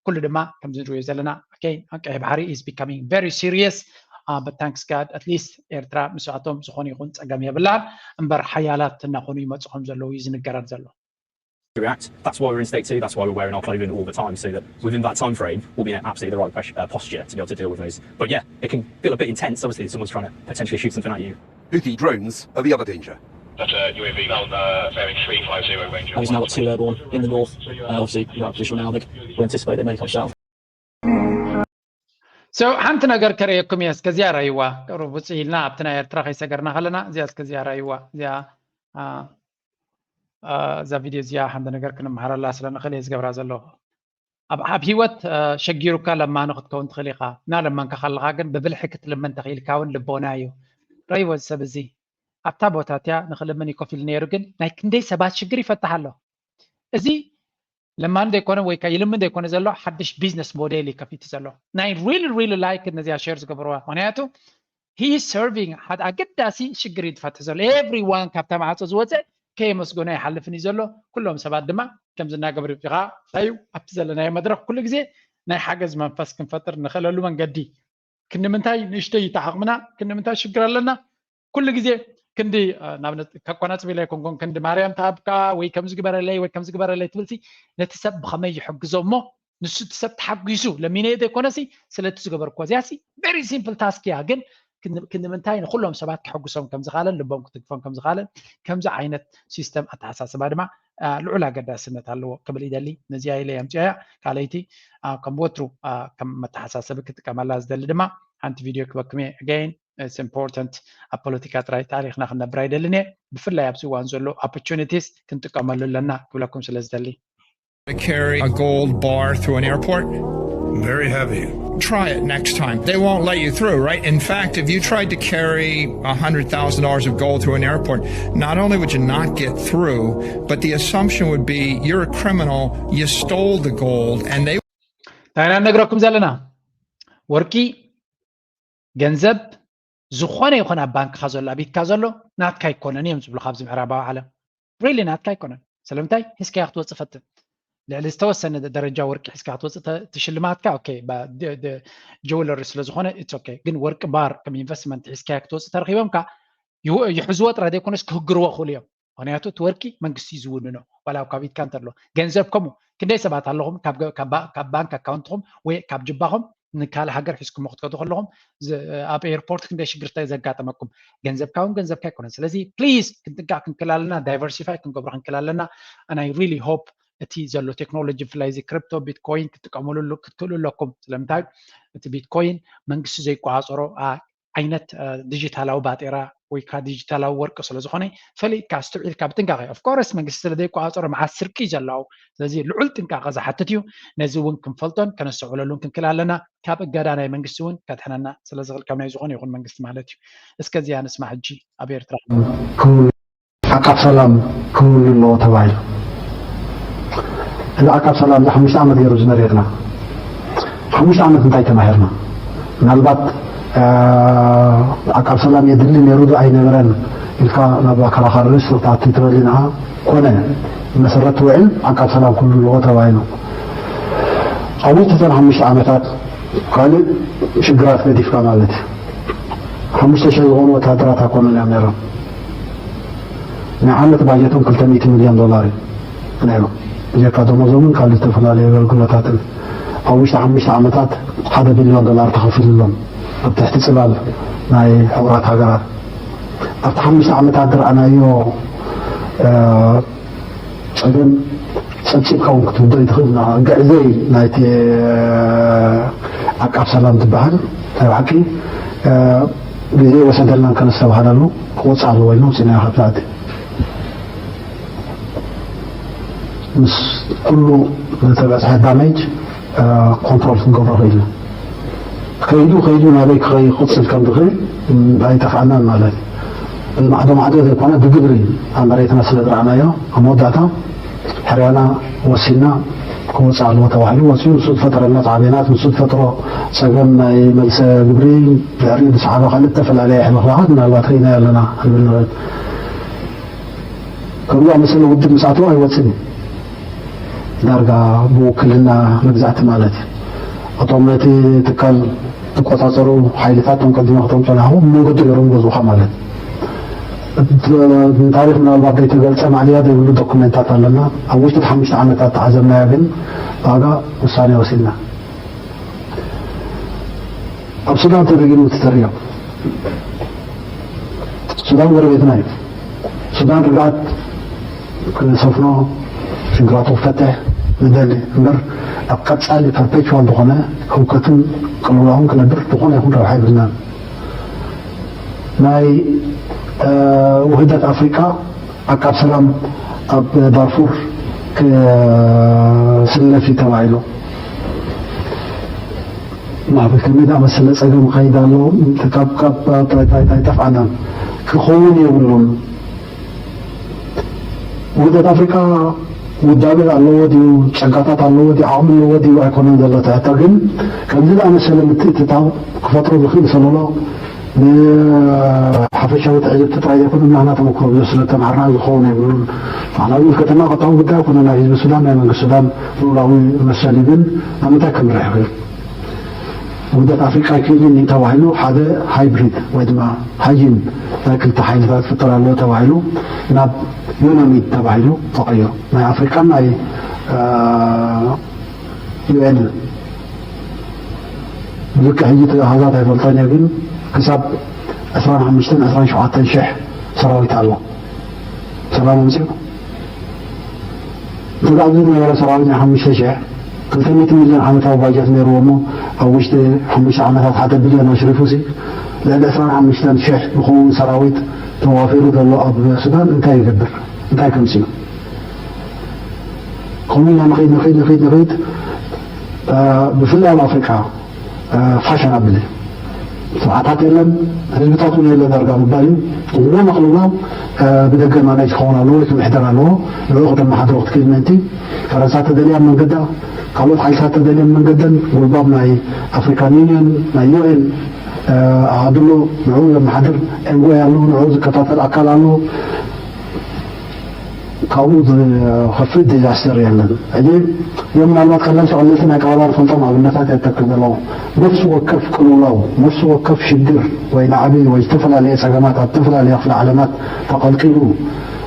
ኩሉ ድማ ከምዚ ንሪኦ ዘለና ቀይ ባሕሪ is becoming very serious but thanks God at least ኤርትራ ምስኣቶም ዝኾነ ይኹን ፀገም የብላን እምበር ሓያላት እናኾኑ ይመፁ ከም ዘለዉ እዩ ዝንገረን ዘሎ። react. That's why we're in state two. That's why we're wearing our clothing all the time, so that within that time frame, we'll be in absolutely the right posture to be able to deal with those. But yeah, it can feel a bit intense, obviously, if someone's trying to potentially shoot something at you. Houthi drones are the other danger. That uh, U A V found uh, bearing three five zero range. He's now got two airborne in the north. Uh, obviously, without additional now, we anticipate they may come south. So ሓንቲ ነገር ከርእየኩም እየ እስከ እዚኣ ራይዋ ቅሩብ ውፅእ ኢልና ኣብቲ ናይ ኤርትራ ከይሰገርና ከለና እዚኣ እስከ እዚኣ ራይዋ እዚኣ እዛ ቪድዮ እዚኣ ሓንቲ ነገር ክንመሃረላ ስለ ንኽእል እየ ዝገብራ ዘለኹ። ኣብ ኣብ ህይወት ሸጊሩካ ለማኒ ክትከውን ትኽእል ኢኻ። እና ለማንካ ከለኻ ግን ብብልሒ ክትልምን ተኽኢልካ እውን ልቦና እዩ። ረይዎ እዚ ሰብ እዚ ኣብታ ቦታ እቲያ ንኽልምን እዩ ኮፍ ኢሉ ነይሩ፣ ግን ናይ ክንደይ ሰባት ሽግር ይፈትሕ ኣሎ። እዚ ለማኒ ዘይኮነ ወይ ከዓ ይልምን ዘይኮነ ዘሎ ሓድሽ ቢዝነስ ሞዴል እዩ ከፊቱ ዘሎ። ናይ ሪል ሪል ላይክ ነዚኣ ሸር ዝገበርዋ ምክንያቱ he is serving ሓደ ኣገዳሲ ሽግር እዩ ዝፈትሕ ዘሎ። ኤቭሪዋን ካብታ ማዕፆ ዝወፀ ከየመስገኖ ኣይሓልፍን እዩ ዘሎ። ኩሎም ሰባት ድማ ከምዚ እናገበሩ እዩ ከዓ እንታይ እዩ ኣብቲ ዘለናዮ መድረክ ኩሉ ግዜ ናይ ሓገዝ መንፈስ ክንፈጥር ንኽእለሉ መንገዲ ክንዲ ምንታይ ንእሽተይ እዩ ዓቕምና ክንዲ ምንታይ ሽግር ኣለና ኩሉ ግዜ ክንዲ ንኣብነት ከቆናፅብ ኢለ ኣይኮንኩን ክንዲ ማርያም ተሃብካ ወይ ከምዚ ግበረለይ ወይ ከምዚ ግበረለይ ትብልሲ ነቲ ሰብ ብኸመይ ይሕግዞ እሞ ንሱ እቲ ሰብ ተሓጒሱ ለሚነዮ ዘይኮነሲ ስለቲ ዝገበርኩዎ እዚኣሲ very simple task እያ ግን ክንዲ ምንታይ ንኩሎም ሰባት ክሕጉሶም ከም ዝኽኣለን ልቦም ክትግፎም ከም ዝኽኣለን ከምዚ ዓይነት ሲስተም ኣተሓሳስባ ድማ ልዑል ኣገዳስነት ኣለዎ ክብል ይደሊ። ነዚኣ ኢለ የምፅኦያ ካልኣይቲ ከም ወትሩ ከም መተሓሳሰቢ ክጥቀመላ ዝደሊ ድማ ሓንቲ ቪድዮ ክበኩም እየ። Again it's important ኣብ ፖለቲካ ጥራይ ታሪኽና ክንነብር ኣይደልን እየ። ብፍላይ ኣብዚ እዋን ዘሎ opportunities ክንጥቀመሉ ኣለና ክብለኩም ስለ ዝደሊ። to carry a gold bar through an airport? Very heavy. Try it next time. They won't let you through, right? In fact, if you tried to carry a hundred thousand dollars of gold through an airport, not only would you not get through, but the assumption would be you're a criminal, you stole the gold, and they እንታይ ኢና ነግረኩም ዘለና? ወርቂ፣ ገንዘብ፣ ዝኾነ ይኹን ኣብ ባንክኻ ዘሎ ኣብ ኢድካ ዘሎ ናትካ ኣይኮነን እዮም ዝብሉ ካብዚ ምዕራባዊ ዓለም። ሪሊ ናትካ ኣይኮነን። ስለምንታይ? ሒዝካዮ ክትወፅእ ፈትን። ልዕሊ ዝተወሰነ ደረጃ ወርቂ ሒዝካ ክትወፅእ ትሽልማትካ ኦኬ ጀውለሪ ስለ ዝኾነ ኢትስ ኦኬ። ግን ወርቂ ባር ከም ኢንቨስትመንት ሒዝካዮ ክትወፅእ ተረኺቦምካ ይሕዝዎ ጥራይ ዘይኮነስ ክህግርዎ ክእሉ እዮም። ምክንያቱ እቲ ወርቂ መንግስቲ እዩ ዝውንኖ። ዋላ ኣብ ካቢትካ እንተሎ ገንዘብ ከምኡ ክንደይ ሰባት ኣለኹም ካብ ባንክ ኣካውንትኹም ወይ ካብ ጅባኹም ንካልእ ሃገር ሒዝኩሞ ክትከዱ ከለኹም ኣብ ኤርፖርት ክንደይ ሽግርታ ዘጋጠመኩም። ገንዘብካ እውን ገንዘብካ ኣይኮነን። ስለዚ ፕሊዝ ክንጥንቃቕ ክንክል ኣለና፣ ዳይቨርሲፋይ ክንገብሮ ክንክል ኣለና። And I really hope እቲ ዘሎ ቴክኖሎጂ ብፍላይ እዚ ክሪፕቶ ቢትኮይን ክትጥቀምሉ ክትክእሉ ኣለኩም። ስለምንታይ እቲ ቢትኮይን መንግስቲ ዘይቆፃፀሮ ዓይነት ዲጂታላዊ ባጤራ ወይ ከዓ ዲጂታላዊ ወርቂ ስለዝኾነ ፈሊጥካ ኣስትውዒልካ ብጥንቃቄ። Of course መንግስቲ ስለ ዘይቆፃፀሮ መዓት ስርቂ እዩ ዘለዎ። ስለዚ ልዑል ጥንቃቄ ዝሓትት እዩ። ነዚ እውን ክንፈልጦን ከነስተውዕለሉን ክንክል ኣለና። ካብ እገዳ ናይ መንግስቲ እውን ከድሕነና ስለዝኽእል ካብ ናይ ዝኾነ ይኹን መንግስቲ ማለት እዩ። እስከ እዚኣ ንስማ ሕጂ ኣብ ኤርትራ ዓቃብ ሰላም ክህሉ ኣለዎ ተባሂሉ። እዚ ዓቃብ ሰላም እዚ ሓሙሽተ ዓመት ገይሩ ዝመርየትና። ሓሙሽተ ዓመት እንታይ ተማሂርና? ምናልባት ዓቃብ ሰላም የድሊ ነይሩ ዶ ኣይነበረን ኢልካ ናብ ኣከራኻሪ ርእሲ ተኣቱ ትበሊ ንዓ ኮነ መሰረት ውዕል ዓቃብ ሰላም ክህሉ ኣለዎ ተባሂሉ። ኣብ ውሽጢ እተን ሓሙሽተ ዓመታት ካልእ ሽግራት ገዲፍካ ማለት እዩ። ሓሙሽተ ሽሕ ዝኾኑ ወታደራት ኣይኮኑን እዮም ነይሮም። ናይ ዓመት ባጀቶም ክልተ ሚእቲ ሚልዮን ዶላር እዩ ነይሩ። ብጀካ ደሞዞምን ካልእ ዝተፈላለዩ ኣገልግሎታትን ኣብ ውሽጢ ሓሙሽተ ዓመታት ሓደ ቢልዮን ዶላር ተኸፊሉሎም ኣብ ትሕቲ ፅላል ናይ ሕቡራት ሃገራት። ኣብቲ ሓሙሽተ ዓመታት ዝረኣናዮ ፀገም ፀብፂብካ እውን ክትውዶ ይትኽእል። ግዕዘይ ናይቲ ዓቃብ ሰላም ዝበሃል ናይ ብሓቂ ግዜ ወሰደልናን ከነስተብሃለሉ ክወፅእ ኣለዎ ኢልና ውፂና ካብቲ ዓዲ ምስ ኩሉ ዝተበፅሐ ዳሜጅ ኮንትሮል ክንገብሮ ክኢልና። ከይዱ ከይዱ ናበይ ክኸይ ክቕፅል ከም ዝኽእል ኣይጠፍኣናን ማለት እዩ። ብማዕዶ ማዕዶ ዘይኮነ ብግብሪ ኣብ መሬትና ስለ ዝረኣናዮ ኣብ መወዳእታ ሕርያና ወሲና ክወፅእ ኣለዎ ተባሂሉ ወፂኡ። ንሱ ዝፈጠረልና ፃዕቤናት፣ ንሱ ዝፈጥሮ ፀገም ናይ መልሰ ግብሪ ድሕሪኡ ዝሰዓበ ካልእ ዝተፈላለየ ሕልኽላኻት ምናልባት ርኢናዮ ኣለና ክንብል ንኽእል። ከምዚ ዝኣመሰለ ውድብ ምስ ኣተወ ኣይወፅን እዩ። ዳርጋ ብውክልና መግዛእቲ ማለት እዩ። እቶም ነቲ ትካል ዝቆፃፀሩ ሓይልታት እቶም ቀዲመ ክቶም ፀናሕኹ ብመንገዱ ገይሮም ገዝኡኻ ማለት እዩ። ንታሪክ ምናልባት ዘይተገልፀ ማዕለያ ዘይብሉ ዶኩሜንታት ኣለና። ኣብ ውሽጢ ሓሙሽተ ዓመታት ተዓዘብናዮ ግን ዋጋ ውሳኔ ወሲድና። ኣብ ሱዳን ተደጊሙ እቲ ተርእዮ። ሱዳን ጎረቤትና እዩ። ሱዳን ርግኣት ክሰፍኖ ሽግራቱ ክፈትሕ ንደሊ እምበር ኣብ ቀፃሊ ፐርፔቹዋል ዝኾነ ህውከትን ቅልውላውን ክነብር ዝኾነ ይኹን ረብሓ የብልናን። ናይ ውህደት ኣፍሪቃ ዓቃብ ሰላም ኣብ ዳርፉር ክስለፍ እዩ ተባሂሉ። ናብ ከመይ ዝኣመሰለ ፀገም ይኸይድ ኣሎ። ካብ ካብ ኣይጠፍኣናን ክኸውን የብሉን። ውህደት ኣፍሪቃ ውዳቤ ኣለዎ ድዩ? ጸጋታት ኣለዎ ድዩ? ዓቕሚ ኣለዎ ድዩ? ኣይኮነን ዘሎ እቲ ሕቶ። ግን ከምዚ ዝኣመሰለ ምትእትታው ክፈጥሮ ዝኽእል ሰለሎ ንሓፈሻዊ ትዕዝብቲ ጥራይ ዘይኮነ ናህና ተመክሮ ብዙሕ ስለ ተምሃርና ዝኸውን ኣይብሉን። ባዕላዊ ምልከተና ቀጥታዊ ጉዳይ ኣይኮነን። ናይ ህዝቢ ሱዳን ናይ መንግስቲ ሱዳን ልኡላዊ መሰል እዩ። ግን ናብ ምንታይ ከምርሕ ይኽእል? ውህደት ኣፍሪቃ ኣይክእልን እዩ ተባሂሉ ሓደ ሃይብሪድ ወይ ድማ ሃይን ናይ ክልተ ሓይልታት ክፍጠር ኣለዎ ተባሂሉ ናብ ዩናሚድ ተባሂሉ ተቐይሩ። ናይ ኣፍሪቃን ናይ ዩኤን ብልክዕ ሕጂ እቲ ኣሃዛት ኣይፈልጦን እየ፣ ግን ክሳብ ዕስራን ሓሙሽተን ዕስራን ሸውዓተን ሽሕ ሰራዊት ኣሎ። ሰላም ኣምፅኡ። እቲ ኣብዚ ዝነበረ ሰራዊት ናይ ሓሙሽተ ሽሕ ክልተ ሚእቲ ሚልዮን ዓመታዊ ባጀት ነይርዎ እሞ ኣብ ውሽጢ ሓሙሽተ ዓመታት ሓደ ቢልዮን ኣሽሪፉ ሲ ልዕሊ ዕስራን ሓሙሽተን ሽሕ ዝኸውን ሰራዊት ተዋፊሩ ዘሎ ኣብ ሱዳን እንታይ ይገብር? እንታይ ከምፅኡ? ከምኡ ኢና ንኸይድ ንኸይድ ንኸይድ ንኸይድ ብፍላይ ኣብ ኣፍሪቃ ፋሽን ኣብል ስርዓታት የለን፣ ህዝብታት እውን የለ ዳርጋ ምባል እዩ። ኩሉ መኽልሎ ብደገ ማናጅ ክኸውን ኣለዎ ወይ ክምሕደር ኣለዎ። ንዕኡ ክተመሓድሮ ክትክእል ምእንቲ ፈረንሳ ተደልያ መንገዳ፣ ካልኦት ሓይልታት ተደልየን መንገደን፣ ጉልባብ ናይ ኣፍሪካን ዩኒየን ናይ ዩኤን ኣድሎ ንዕኡ ዘመሓድር ኤንቮይ ኣሎ፣ ንዕኡ ዝከታተል ኣካል ኣሎ። ካብኡ ዝኸፍእ ዲዛስተር የለን። ሕጂ እዞም ምናልባት ቀለልቲ ቀለልቲ ናይ ቀረባ ንፈልጦም ኣብነታት የጠቅስ ዘለኹ። ነፍሲ ወከፍ ቅልውላው፣ ነፍሲ ወከፍ ሽግር ወይ ናዕቢ ወይ ዝተፈላለየ ጸገማት ኣብ ዝተፈላለየ ክፍለ ዓለማት ተቐልቂሉ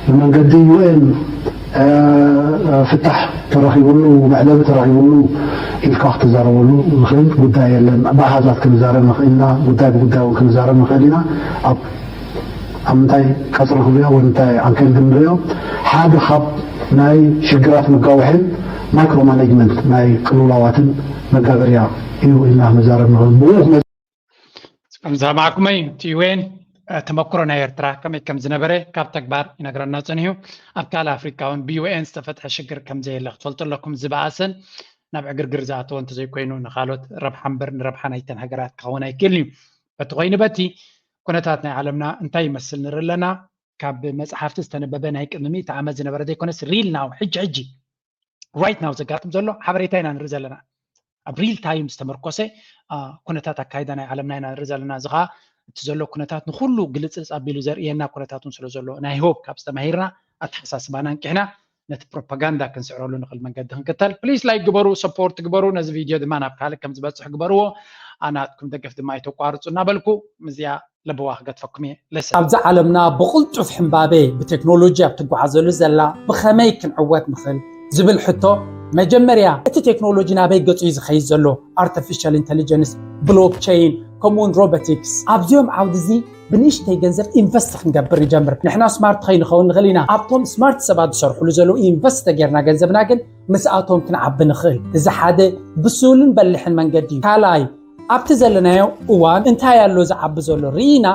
ብመንገዲ ዩ ኤን ፍታሕ ተረኺብሉ፣ መዕለቢ ተረኺብሉ ኢልካ ክትዛረበሉ ዝኽእል ጉዳይ የለን። ብኣሃዛት ክንዛረብ ንኽእል ኢና፣ ጉዳይ ብጉዳይ እውን ክንዛረብ ንኽእል ኢና። ኣብ ኣብ ምንታይ ቀጽሪ ክንሪኦ ወይ ምንታይ ዓንኬል ክንሪኦ፣ ሓደ ካብ ናይ ሽግራት መጋውሕን ማይክሮ ማኔጅመንት ናይ ቅልውላዋትን መጋበርያ እዩ ኢልና ክንዛረብ ንኽእል። ብኡ ክመጽእ ከም ዝሰማዕኩሞ እዩ እቲ ዩ ኤን ተመክሮ ናይ ኤርትራ ከመይ ከም ዝነበረ ካብ ተግባር ይነግረና ጸኒሑ። ኣብ ካልእ ኣፍሪካ እውን ብዩ ኤን ዝተፈትሐ ሽግር ከም ዘየለ ክትፈልጡ ኣለኩም። ዝበኣሰን ናብ ዕግርግር ዝኣተወ እንተዘይኮይኑ ንኻልኦት ረብሓ እምበር ንረብሓ ናይተን ሃገራት ክኸውን ኣይክእልን እዩ። በቲ ኮይኑ በቲ ኩነታት ናይ ዓለምና እንታይ ይመስል ንርኢ ኣለና። ካብ መጽሓፍቲ ዝተነበበ ናይ ቅድሚ ሚእቲ ዓመት ዝነበረ ዘይኮነስ ሪል ናው ሕጂ ሕጂ ራይት ናው ዘጋጥም ዘሎ ሓበሬታ ኢና ንርኢ ዘለና። ኣብ ሪል ታይም ዝተመርኮሰ ኩነታት ኣካይዳ ናይ ዓለምና ኢና ንርኢ ዘለና። እዚ ከዓ እቲ ዘሎ ኩነታት ንኩሉ ግልፅልፅ ኣቢሉ ዘርእየና ኩነታት እውን ስለ ዘሎ ናይ ሆፕ ካብ ዝተማሂርና ኣተሓሳስባና እንቂሕና ነቲ ፕሮፓጋንዳ ክንስዕረሉ ንኽእል መንገዲ ክንክተል ፕሊስ ላይክ ግበሩ፣ ሰፖርት ግበሩ። ነዚ ቪድዮ ድማ ናብ ካልእ ከም ዝበፅሕ ግበርዎ። ኣናትኩም ደገፍ ድማ ኣይተቋርፁ እናበልኩ ምስዚኣ ለበዋ ክገድፈኩም እየ። ለሰ ኣብዚ ዓለምና ብቕልጡፍ ሕምባበ ብቴክኖሎጂ ኣብ ትጓዓዘሉ ዘላ ብኸመይ ክንዕወት ንኽእል ዝብል ሕቶ መጀመርያ እቲ ቴክኖሎጂ ናበይ ገጹ እዩ ዝኸይድ ዘሎ? ኣርቲፊሻል ኢንተሊጀንስ፣ ብሎክቸይን ከምኡውን ሮቦቲክስ ኣብዚኦም ዓውዲ እዚ ብንእሽተይ ገንዘብ ኢንቨስት ክንገብር ንጀምር። ንሕና ስማርት ከይንኸውን ንኽእል ኢና። ኣብቶም ስማርት ሰባት ዝሰርሕሉ ዘለዉ ኢንቨስት ተጌርና ገንዘብና ግን ምስኣቶም ክንዓቢ ንኽእል። እዚ ሓደ ብሱልን በልሕን መንገዲ እዩ። ካልኣይ ኣብቲ ዘለናዮ እዋን እንታይ ኣሎ ዝዓቢ ዘሎ ርኢና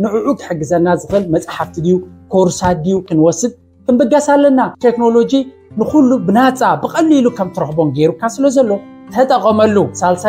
ንዕዑ ክሕግዘና ዝኽእል መጽሓፍቲ ድዩ ኮርሳት ድዩ ክንወስድ ክንብገስ ኣለና። ቴክኖሎጂ ንኹሉ ብናጻ ብቐሊሉ ከም ትረኽቦን ገይሩካ ስለ ዘሎ ተጠቐመሉ። ሳልሳይ